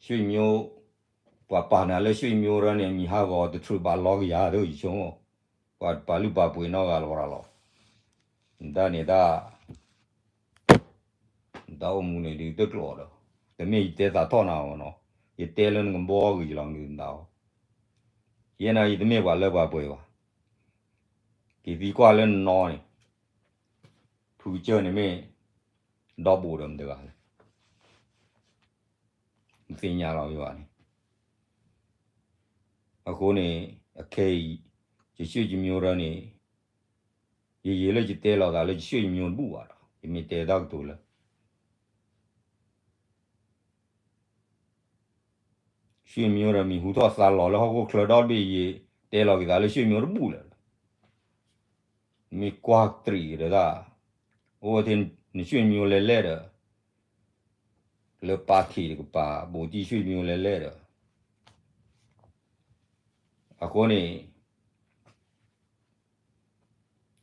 ရွှေမျိုး, ပှၤပာ်နၤလၢရွှေမျိုးရၢန့ၣ် မံၤဟးဂီၤတထြူးဘၣ်လီကယၤသၢယဆိကမိၣ်, ပှၤပာ်လုၢ်ပာ်ပှ့ၤနီတဂၤလီၤလီၤ. နတၢ်န့ၣ်တၢ် တၢ်အိၣ်မူန့ၣ်ဒုးတကျိာ်ဒီး, တမ့ၢ်ယတဲသးထီၣ်နၤအီၤနီၤ, ယတဲလၢနကဘီဂ့ၤယလီၤမုၢ်နၤအီၤ, ယဲန့ၣ်ယတမ့ၢ်ပှၤလၢပှၤပှဲၤဘၣ်. က့ၤသံကွၢ်လၢနနီၤန့ၣ်, ဖုကစၢၢ်န့ၣ်မ့ၢ် ဒီဘူးဒီးမတၤတဂၤလဲၣ် နသ့ၣ်ညါလီၤယဘၣ်န့ၣ်, အဃိန့ၣ် အခဲအံၤ ယရွှေမျိုးရၢန့ၣ် ယယံာ်လၢယတဲလီၤသးလၢယရွှေမျိုးတဘူးဘၣ်ဒီး ယမ့ၢ်တဲတၢ်ကတိၤလၢ ရွှေမျိုးရၢမံၤဟူထီၣ်သါလီၤလၢဟီၣ်ခိၣ်ချၢဒီဘ့ၣ် ယတဲလီၤက့ၤသးလၢရွှေမျိုးတဘူးလၢၤဒီး မ့ၢ်ကွၢ်တရံးဒီးတၢ် အိၣ်ဝဲထဲနရွှေ့မျိုးလဲလဲဒီး လၢ party တကပၤ ဗိုလ်ကြီးရွှေမျိုးလဲလဲဒီး အဃိန့ၣ်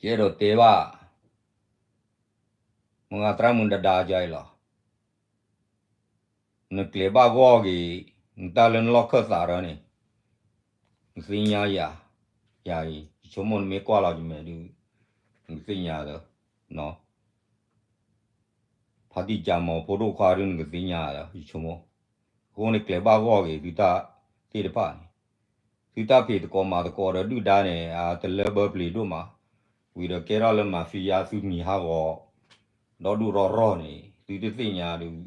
ယအဲၣ်ဒိးတဲဘၣ် မုၢ်ဂၤသရၣ်မုၣ်ဒဒါယါအံၤလီၤ. နကျဲၤဘၣ်ဂီၢ်က့ၤ နတၢ်လၢနလီၢ်ခၢၣ်သးဒီးန့ၣ် နသ့ၣ်ညါယၤ, ယၤအံၤ ယဆိကမိၣ်နမ့ၢ်ကွၢ်လီၤယမဲာ်ဒုး နကသ့ၣ်ညါလၢ ဖါတံၢ်ကၠးမီၤဖိဒိၣ်ခွါဒုး နကသ့ၣ်ညါလၢ ယဆိကမိၣ်, အဃိန့ၣ်ကျဲၤဘၣ်ဂီၢ်က့ၤ သုတၢ်သ့ၣ်တဖၣ်န့ၣ် သုတၢ်ဖံးသကိးမၤသကိးဒီးဒုၣ်ဒါန့ၣ် အတလၢဘၢပျ့ၤဒိၣ်မး, ဝံၤဒီးကဲထီၣ်လၢ mafia သုမံၤဟးဂီၤ ဒီဒူၣ်ရီၣ်ရီၣ်န့ၣ် သုတသ့ၣ်ညါဒုး,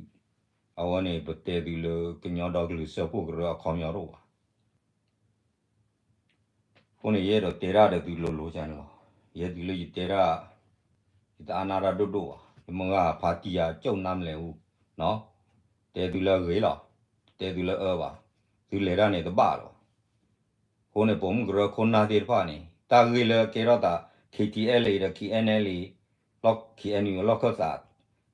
အဝဲန့ၣ် ပတဲသုလၢကညီဒီကလုာ်စၢဖှိၣ်ကရၢအခီပညီတအိၣ်ဘၣ်. အဃိန့ၣ် ယအဲၣ်ဒိးတဲတၢ်ဒီးသုလိၤလိၤန့ၣ်လီၤ. ယဲဒုးလၢယတဲတၢ် ယတအါနၢ်တၢ်ဒိၣ်ဒိၣ်ဘၣ်, ယမုၢ်ဂၤဖါတံၢ်ယၤကၠိၣ်နါမလဲၣ်အူ, တဲသုလၢအဂ့ၤလီၤ, တဲသုလၢအအၢဘၣ်, သုလဲၤတၢ်န့ၣ်တဘၣ်လီၤ. အဃိန့ၣ် ပိာ်မုၣ်ကရၢခိၣ်နၢ်သ့ၣ်တဖၣ်န့ၣ် တၢ်ဂ့ၢ်လၢကဲထီၣ်သး KTLA ဒီး KNLA လီၢ် KNU လီၢ်ခၢၣ်သး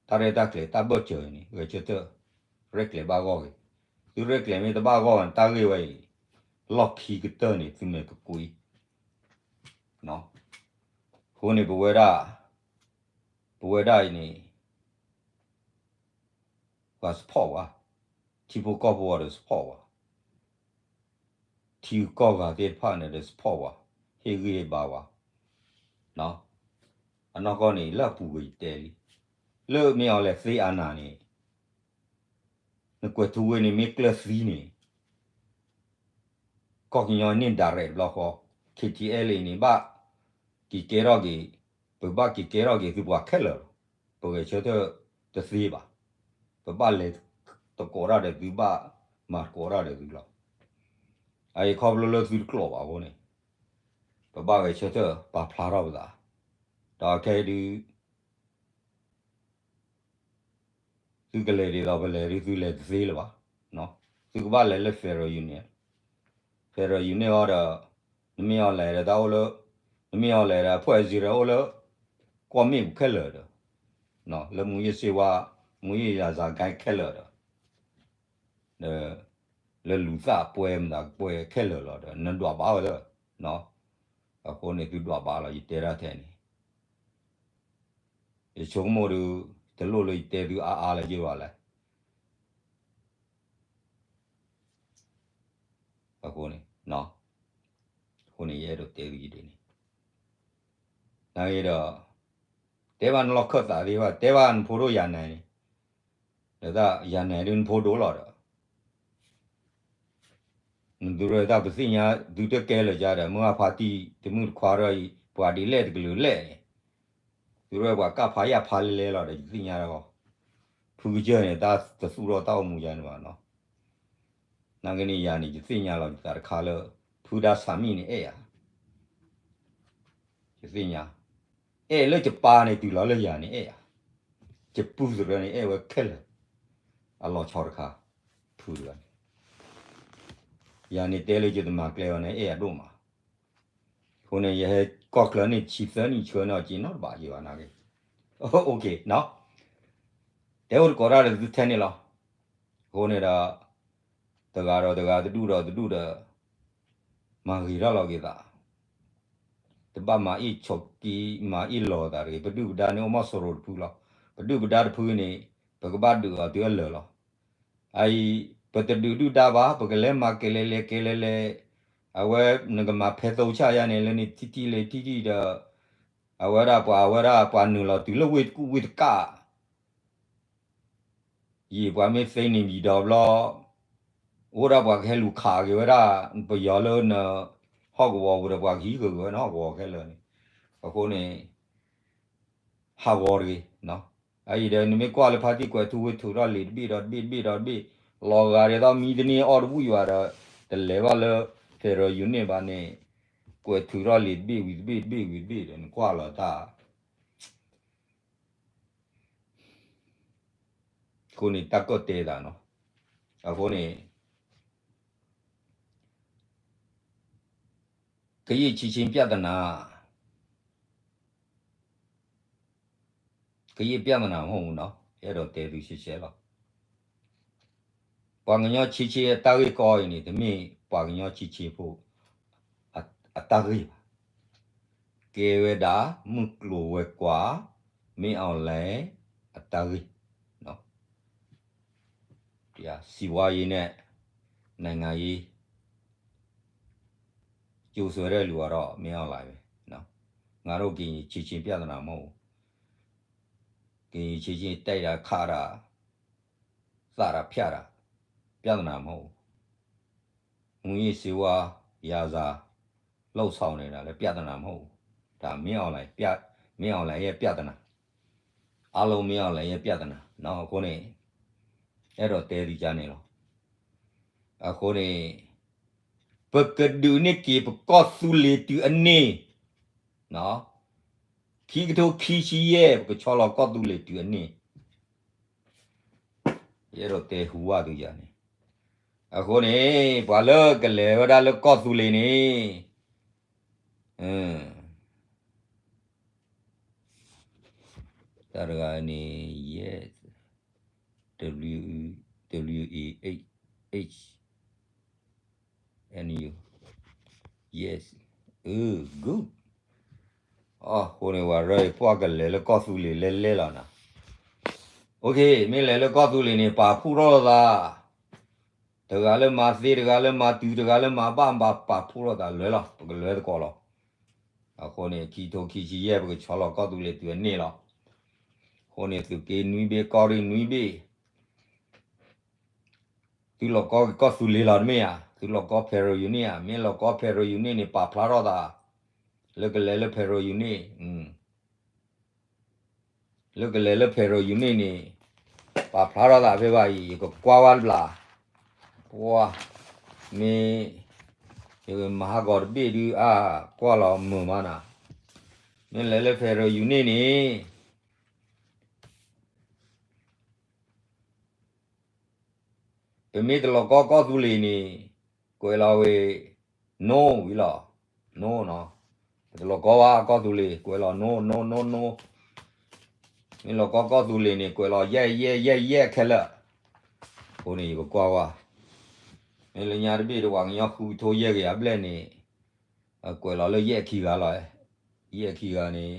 တၢ်ရဲၣ်တၢ်ကျဲၤတၢ်ဘၢၣ်စၢၤန့ၣ် ဂဲၤဆၢထၢၣ် ရဲၣ်ကျဲၤဘၣ်ဂီၢ်ဂ့ၤ, သုရဲၣ်ကျဲၤမ့ၢ်တဘၣ်ဂီၢ်န့ၣ် တၢ်ဂ့ၢ်ဝဲအံၤ လီၢ်ခံကတၢၢ်န့ၣ် သုမဲာ်ကကွံ အဃိန့ၣ် ပဝဲဒၣ် ပဝဲဒၣ်အံၤန့ၣ် ပှၤ support ဝဲ, ထံဖိကီၢ်ဖိဒီး support ဝဲ, ထံဂုၤကီၢ်ဂၤသ့ၣ်တဖၣ်န့ၣ်ဒီး support ဝဲ, ဟ့ၣ်ဂံၢ်ဟ့ၣ်ဘါဝဲ, အနီၢ်ကီၢ်န့ၣ် လၢအပူၤကွံာ်ယတဲလံ, လၢမ့ၢ်အီၤလဲၤသ့အါနၤန့ၣ် နကွဲးထူဝ့န့ၣ်မ့ၢ်ကျၢၢ်သံန့ၣ် ကီၢ်ကညီန့ၢ် direct တဘျီဃီ, KTLA န့ၣ် ဘၣ်က့ၤကဲထီၣ်က့ၤ, ပဘၣ်က့ၤကဲထီၣ်က့ၤသုပှၤခဲလၢာ်လီၤ. ပဂဲၤဆၢထၢၣ်တသ့ဘၣ်. ပဘၣ်လဲၤသကိးတၢ်ဒီးသု ဘၣ်မၤသကိးတၢ်ဒီးသုလီၤ. အအံၤခီဖျိလၢသုတကျိးဘၣ်အဃိန့ၣ် ပဘၣ်ဂဲၤဆၢထၢၣ်ပာ်ဖျါထီၣ်ပသး, ဒီးခဲအံၤဒုး သုကလဲၤဒ်သိးပလဲၤဒုး သုလဲၤတသ့လၢၤဘၣ်. သုကဘၣ်လဲၤလၢ federal unit, federal unit အီၤဒီး နမ့ၢ်အီၤလဲၤဒီးတၢ်အိၣ်လၢ, နမ့ၢ်အီၤလဲၤဒီး အဖွဲ့အစည်း အိၣ်လၢ ကွီၢ်မ့ၣ်ပူၤခဲလၢာ်ဒီး လၢ မူးယစ်ဆေးဝါး, မူးယစ်ရာဇာဂိုဏ်း ခဲလၢာ်ဒီး ဒီး လၢလူၤသၣ်ပှဲၤမတၤပှဲၤခဲလၢာ်လီၤဒီး နဒွးဘၣ်ဝဲလၢ, အဃိန့ၣ်သုဒွးဘၣ်လီၤ ယတဲဒၣ်ထဲန့ၣ် ယဆိကမိၣ်ဒုး တလိၣ်လၢယတဲသုအါအါလၢၤယ့ၢ်ဘၣ်လဲၣ်. အဃိန့ၣ်, အဃိန့ၣ် ယအဲၣ်ဒိးတဲသုယဒ်န့ၣ်, နာ်က့ဒီး တဲဘၣ်နလီၢ်ခၢၣ်သးသ့ၣ်တဖၣ် တဲဘၣ်နဖိဒိၣ်ယၤနဲၤန့ၣ်, ဒီးတၢ်ယၤနဲၤဒုးနဖိဒိၣ်လီၤဒီး နသုရဲၣ်တၢ်ပသ့ၣ်ညါ သုတကဲလၢၤကါဒီး မုၢ်ဂၢ်ဖါတံၢ်တမုၣ်တခွါရၢအံၤ ပှၤဒ်လဲၣ်တကလုာ်လဲၣ်န့ၣ်, သုရဲၣ်ပှၤကၢ်ဖးယၢ်ဖးလဲလဲလီၤဒီး ယသ့ၣ်ညါလီၤ. ဖုကစၢၢ်န့ၣ် တၢ်တသူၣ်ထီၣ်တၢ်အိၣ်မူယါန့ၣ်ဘၣ်နီၤ. နာ်က့န့ၣ်ယၤန့ၣ် ယသ့ၣ်ညါလီၤယသးတခါလၢ ဖုဒါဆၣ်မံၣ်န့ၣ်အဲၣ်ယၤ ယသ့ၣ်ညါ, အဲၣ်လၢယပၢ်န့ၣ် တုၤလီၤလၢယၤန့ၣ်အဲၣ်ယၤ, ယပုၢ်သရၢန့ၣ် အဲၣ်ဝဲခဲလၢာ်, အလီၤဆီတခါ, ဖုတဂၤန့ၣ်, ယၤန့ၣ်တဲလၢယတမၤကျဲအီၤန့ၣ် အဲၣ်ယၤဒိၣ်မး, အဃိန့ၣ် ယဟဲကီၢ်ချၢန့ၣ် ဆံသၢနံၣ်ဆှၢန့ၢ်အီၤက့ၤနီတဘၣ်ယံၤဘၣ်နာ်က့, အိၣ်က့ၤနီၤ, တဲအိၣ်တကိးတၢ်ဒီးသုထဲန့ၣ်လီၤ, အဃိန့ၣ်ဒီး တဂၤဒီးတဂၤ တဒူၣ်ဒီးတဒူၣ်ဒီး မၤဂ့ၤထီၣ်လီၤက့ၤသး, တဘၣ်မၤအ့ၣ်ဆိးက့ မၤအ့ၣ်လီၤသးတဂ့ၤ, ပဒုၣ်ပဒါန့ၣ် အိၣ်မီၢ်စိရိၤတဖုလီၤ, ပဒုၣ်ပဒါတဖုန့ၣ် ပကဘၣ်ဒုးအီၤတုၤအလၢာ်လီၤ, အအံၤ ပတဒုးဒုၣ်ဒါဘၣ်, ပကလဲၤမၤကဲလဲၤလဲၤကဲလဲၤလဲၤ, အဝဲ နကမၤဖဲသိဆၣ်ယါန့ၣ် လၢန့ၣ်ထံထံလဲၤထံထံဒီး အဝဲဒၣ်ပှၤ အဝဲဒၣ်ပှၤနုာ်လီၤတုၤလၢဝ့ၢ်တကူၣ်ဝ့ၢ်တကၣ် ယံာ်ပှၤမ့ၢ်သ့န့ၣ်မံၤဒီးဘျီ, အိၣ်ဒၣ်ပှၤကဟဲလူၤခးက့ၤဝဲဒၣ် ပယီၤလၢန ဟီၣ်ကဝီၤပူၤဒီး ပှၤကဟံးဃုာ်က့ၤဝဲနဟီၣ်ကဝီၤခဲလၢာ်န့ၣ်, အဃိန့ၣ် ဟးဂီၤတဂ့ၤ, အအံၤဒီးနမ့ၢ်ကွၢ်လၢဖါတံၢ်ကွဲးထူဝ့ၣ်ထုးထီၣ်လံာ်တဘ့ၣ်ဒီးတဘ့ၣ်တဘ့ၣ်ဒီးတဘ့ၣ်, လီၤဂာ်ဒ်သိးမံတန့ၢ်အီၣ်တဘူၣ်ယွၤဒီး တလဲၤဘၣ်လၢ federal unit ဘၣ်န့ၣ်, ကွဲးထုးထီၣ်လံာ်တဘ့ၣ်ဝံၤတဘ့ၣ်တဘ့ၣ်ဝံၤတဘ့ၣ်ဒီး နကွၢ်လီၤတၢ် အဃိန့ၣ် တၢ်ကီၢ်တဲသးနီၤ, အဃိန့ၣ် ကရင်အချင်းချင်းပြဿနာ, က ကယဲၢ်ပြဿနာမ့ၢ်နီၤ, အဲၣ်ဒိးတဲသုရှဲရှဲလီၤ. ပှၤကညီဆံးဆံးအတၢ်ဂ့ၢ်ကီအံၤန့ၣ် တမ့ၢ်ပှၤကညီဆံးဆံးဖိ အတၢ်ဂ့ၢ်ဘၣ်. ကဲဝဲဒၣ် မုၢ်ကျိၤဝဲၤကွာ် မင်းအောင်လှိုင် အတၢ်ဂ့ၢ်, စီးပွားရေးနဲ့ နိုင်ငံရေး ကြိုးဆွဲတဲ့လူကတော့ မင်းအောင်လှိုင်ပဲ. ငါတို့ ကရင် ချစ်ချင်းပြဿနာ မဟုတ်ဘူး. ကရင် ချစ်ချင်း တိုက်တာ ခတ်တာ သတ်တာ ဖြတ်တာ ပြဿနာ မဟုတ်ဘူး. မူးယစ်ဆေးဝါး ရာဇာ လုပ်ဆောင်နေတာလည်း ပြဿနာ မဟုတ်ဘူး. ဒါ မင်းအောင်လှိုင်ပြ-၊ မင်းအောင်လှိုင်ရဲ့ ပြဿနာ အားလုံး မင်းအောင်လှိုင်ရဲ့ ပြဿနာ နော်. အဃိန့ၣ် အဲၣ်ဒိးတဲသုကါန့ၣ်လီၤ. အဃိန့ၣ် ပကဒုးန့ၢ်က့ၤ ပကီၢ်သူလ့ၤတုၤအန့ၢ် နော်. ခံကထိခံဆံယဲၢ် ပကဆီလီၤကီၢ်သူလ့ၤတုၤအန့ၢ် ယအဲၣ်ဒိးတဲဟူဘၣ်သုယၤန့ၣ်. အဃိန့ၣ် ပှၤလၢကလဲၤဝဲဒၣ်လၢကီၢ်သူလ့ၤန့ၣ် တၢ်တဂၤန့ၣ် yes, W, W A H, N U, yes, good. အဃိန့ၣ် ဝဲရၢ ပှၤကလဲၤလၢကီၢ်သူလ့ၤလဲၤလဲၤလီၤနၤ. OK, မ့ၢ်လဲၤလၢကီၢ်သူလ့ၤန့ၣ် ပာ်ဖှိၣ်ထီၣ်လိာ်သး တဂၤလၢမၤသ့ တဂၤလၢမၤတုၤ တဂၤလၢမၤဘၣ် ပာ်ဖှိၣ်ထီၣ်သး လွဲလီၤ. ပကလဲၤသကိးလီၤ. အဃိန့ၣ် ခံကထိခံဆံယဲၢ် ပကဆီလီၤကီၢ်သူလ့ၤတုၤအန့ၢ်လီၤ. အဃိန့ၣ် သုးက့နွံဘ့ၣ် ကီၢ်ရ့ၣ်နွံဘ့ၣ် သုလီၤကီကီၢ်သူလ့ၤလီၤတမ့ၢ်ဧါ, သုလီၤကီ federal unit ဧါ, မ့ၢ်လီၤကီ federal unit န့ၣ် ပာ်ဖျါထီၣ်သး လၢကလဲၤလၢ federal unit, လၢကလဲၤလၢ federal unit န့ၣ် ပာ်ဖျါထီၣ်သးဖဲဘၣ်အံၤ ယကကွၢ်ဝဲတဘျီ, ပှၤ မ့ၢ် ယမၤဟးဂီၤတဘ့ၣ်ဒုး အါ ကွၢ်လီၤမုာ်မးနၤ, မ့ၢ်လဲၤလၢ federal unit န့ၣ် ပမ့ၢ်တလီၤကီကီၢ်သူလ့ၤန့ၣ် ကွဲးလီၤဝဲ no ဝံၤလီၤ, no နီၤ, ပတလီၤကီဘၣ်ကီၢ်သူလ့ၤ ကွဲးလီၤ no, no, no, no, မ့ၢ်လီၤကီကီၢ်သူလ့ၤန့ၣ် ကွဲးလီၤ ယဲၢ် ယဲၢ် ယဲၢ် ယဲၢ် ခဲလၢာ်, အဃိန့ၣ် ယကကွၢ်ဝဲ, မ့ၢ်လၢညါတဘ့ၣ်ဒီး ပှၤကညီဃုကထိယဲၢ်ကယၤဘျဲၣ်န့ၣ် ကွဲးလီၤလၢယဲၢ်ခံဂၤလီၤ, ယဲၢ်ခံဂၤန့ၣ်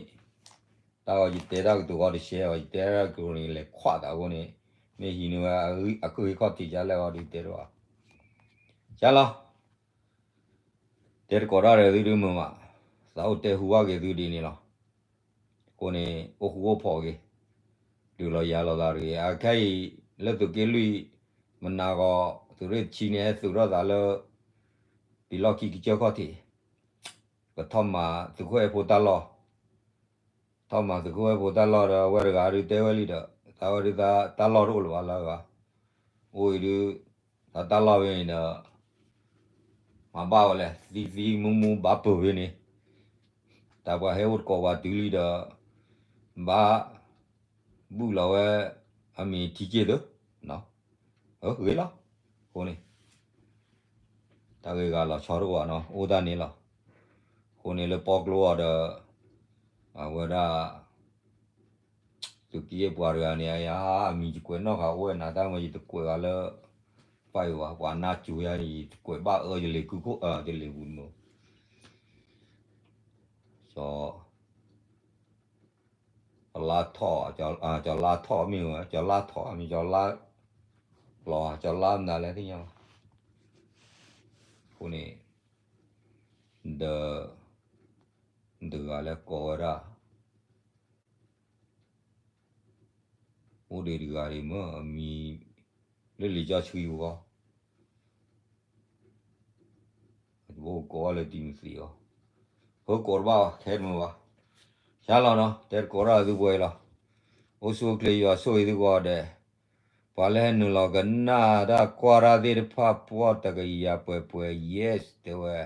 တၢ်ဂီၤယတဲတၢ်ကတိၤဂီၤတရှဲအီၤ ယတဲတၢ်ကတိၤန့ၣ် လဲၤခွးသးအဃိန့ၣ် မ့ၢ်ဟံးန့ၢ်ဝဲ အကုၢ်ဟ့ၣ်ခီၣ်ထံးကလဲၣ်ဂီၤဒုးတဲတဘၣ်, ကလီၤ, တဲတကိးတၢ်ဒီးသုဒုးမုာ်မး, သးအိၣ်တဲဟူဘၣ်က့ၤသုဒ်န့ၣ်လီၤ, အဃိန့ၣ် အိၣ်ဃူအိၣ်ဖိးက့ၤ, ဒုးလီၤယၤလီၤသးတဂ့ၤ, အခဲအံၤ လၢသုးက့လွံၢ် မနၤဂီၤ သုးရ့ၣ်တဆံန့ၣ် ဟဲသုးထီၣ်သးလၢ ပံၤလီၢ်ခံကစၢၢ်ခီၣ်ထံး ကထီၣ်မၤသုးခိၣ်အဲၣ်ဖိတၢ်လီၢ်, ထီၣ်မၤသုးခိၣ်အဲၣ်ဖိတၢ်လီၢ်ဒီး အဝဲတဂၤဒုးတဲဝဲလံဒီး သးဝဲဒုးတၢ်လီၢ်တအိၣ်လၢၤဘၣ်လၢအဂၤ, အိၣ်အံၤဒုး တၢ်လီၢ်ဖဲန့ၣ်ဒီး မၤဘၣ်ဝဲလဲၣ် သံသံမူမူဘၣ်ပၢၢ်ဖဲန့ၣ်, တၢ်ပှၤဟဲအိၣ်တကိးပှၤတုၤလံဒီး ဘၣ် ဘူၣ်လီၤဝဲ အမံၤထံက့ၢ်သု, ဂ့ၤလီၤ, အဃိန့ၣ် တၢ်ဂ့ၢ်ဂၤလီၤဆီတအိၣ်ဘၣ်နီၤ အိၣ်တၢ်န့ၣ်လီၤ, အဃိန့ၣ်လၢပီကျိအီၤဒီး အဝဲဒၣ် သုးက့ယဲၢ်ပှၤတဂၤန့ၣ် အယၤ အမံၤယကွဲးနီၣ်ဃာ်အိၣ်ဝဲနၤတၢ်မ့ၢ်ယတကွဲးဂၤလၢ ပၢ်အံၤဝဲ ပှၤနါစိၤယၤန့ၣ် ယတကွဲးဘၣ်အၢယလ့ၤကုခိၣ် ယလ့ၤပူၤတမုာ် ကၠီၤလါထီၣ် ကၠီၤလါထီၣ်မ့ၢ်ဝဲ ကၠီၤလါထီၣ်မ့ၢ် ကၠီၤလါ လီၤ ကၠီၤလါမနုၤလဲၣ်သ့ၣ်ညါဘၣ်, အဃိန့ၣ် ဒီး တဂၤလၢကိးဝဲဒၣ် အိၣ်ဒံးတဂၤဒံးမ့ၢ်အမံၤ လၢလံာ်စီဆှံပူၤဃီ တဘိကိးလၢတံၤမသ့းအီၤ, ဖိကိးတဘၣ်ဘၣ် ခဲတမုာ်ဘၣ်, ယါလီၤနီၤ တဲတကိးတၢ်သုပှဲၤလီၤ, အိၣ်ဆူၣ်အိၣ်ချ့ယွၤဆိၣ်ဂ့ၤသုကိးဂၤဒဲး, ပှၤလၢဟဲနုာ်လီၤကနၣ်တၢ်ကွၢ်တၢ်သ့ၣ်တဖၣ် ပှီၢ်တကယၤပှဲၤပှဲၤ yes တဲဝဲ,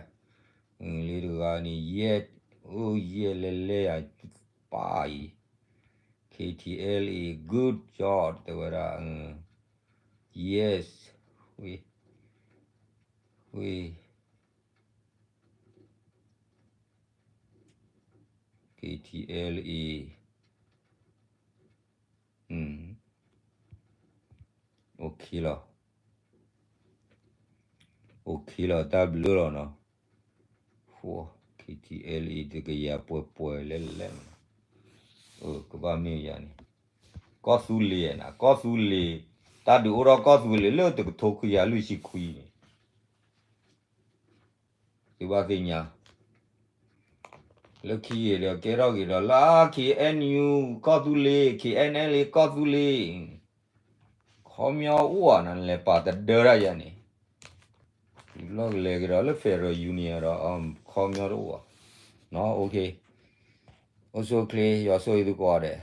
လၢတဂၤန့ၣ် yes, အိၣ် yes လဲၤလဲၤယၤ ပၢ်အံၤ K T L A good job တဲဝဲဒၣ်, yes, ဝ့ၢ် ဝ့ၢ် K T L A OK လီၤ, OK လီၤ တၢ်ဘျုးလီၤနီၤ, KTLA တကယၤပှဲၤပှဲၤလဲၣ်လဲၣ်, ကဘၣ်မ့ၢ်ယၤန့ၣ်, ကီၢ်သူလ့ၤနၤ ကီၢ်သူလ့ၤ, တၢ်ဒုးအိၣ်ထီၣ်ကီၢ်သူလ့ၤလၢတကထိခွံကယၤလွံၢ်ဆံခွံန့ၣ် သုဘၣ်သ့ၣ်ညါ, လၢခံဂ့ၤဒီးကဲထီၣ်က့ၤဒီးလၢ KNU ကီၢ်သူလ့ၤ KNLA ကီၢ်သူလ့ၤ, ခီပညီအိၣ်ဧါနၤ နလဲၤပာ်တဒၢဒၣ်ယၤန့ၣ်, တုၤလီၢ်ကလဲၤက့ၤဒီးလၢ Federal Union ဒီး ခီပညီတအိၣ်ဘၣ်, အိၣ်ဆူၣ်အိၣ်ချ့, ယွၤဆိၣ်ဂ့ၤသုကိးဂၤဒဲး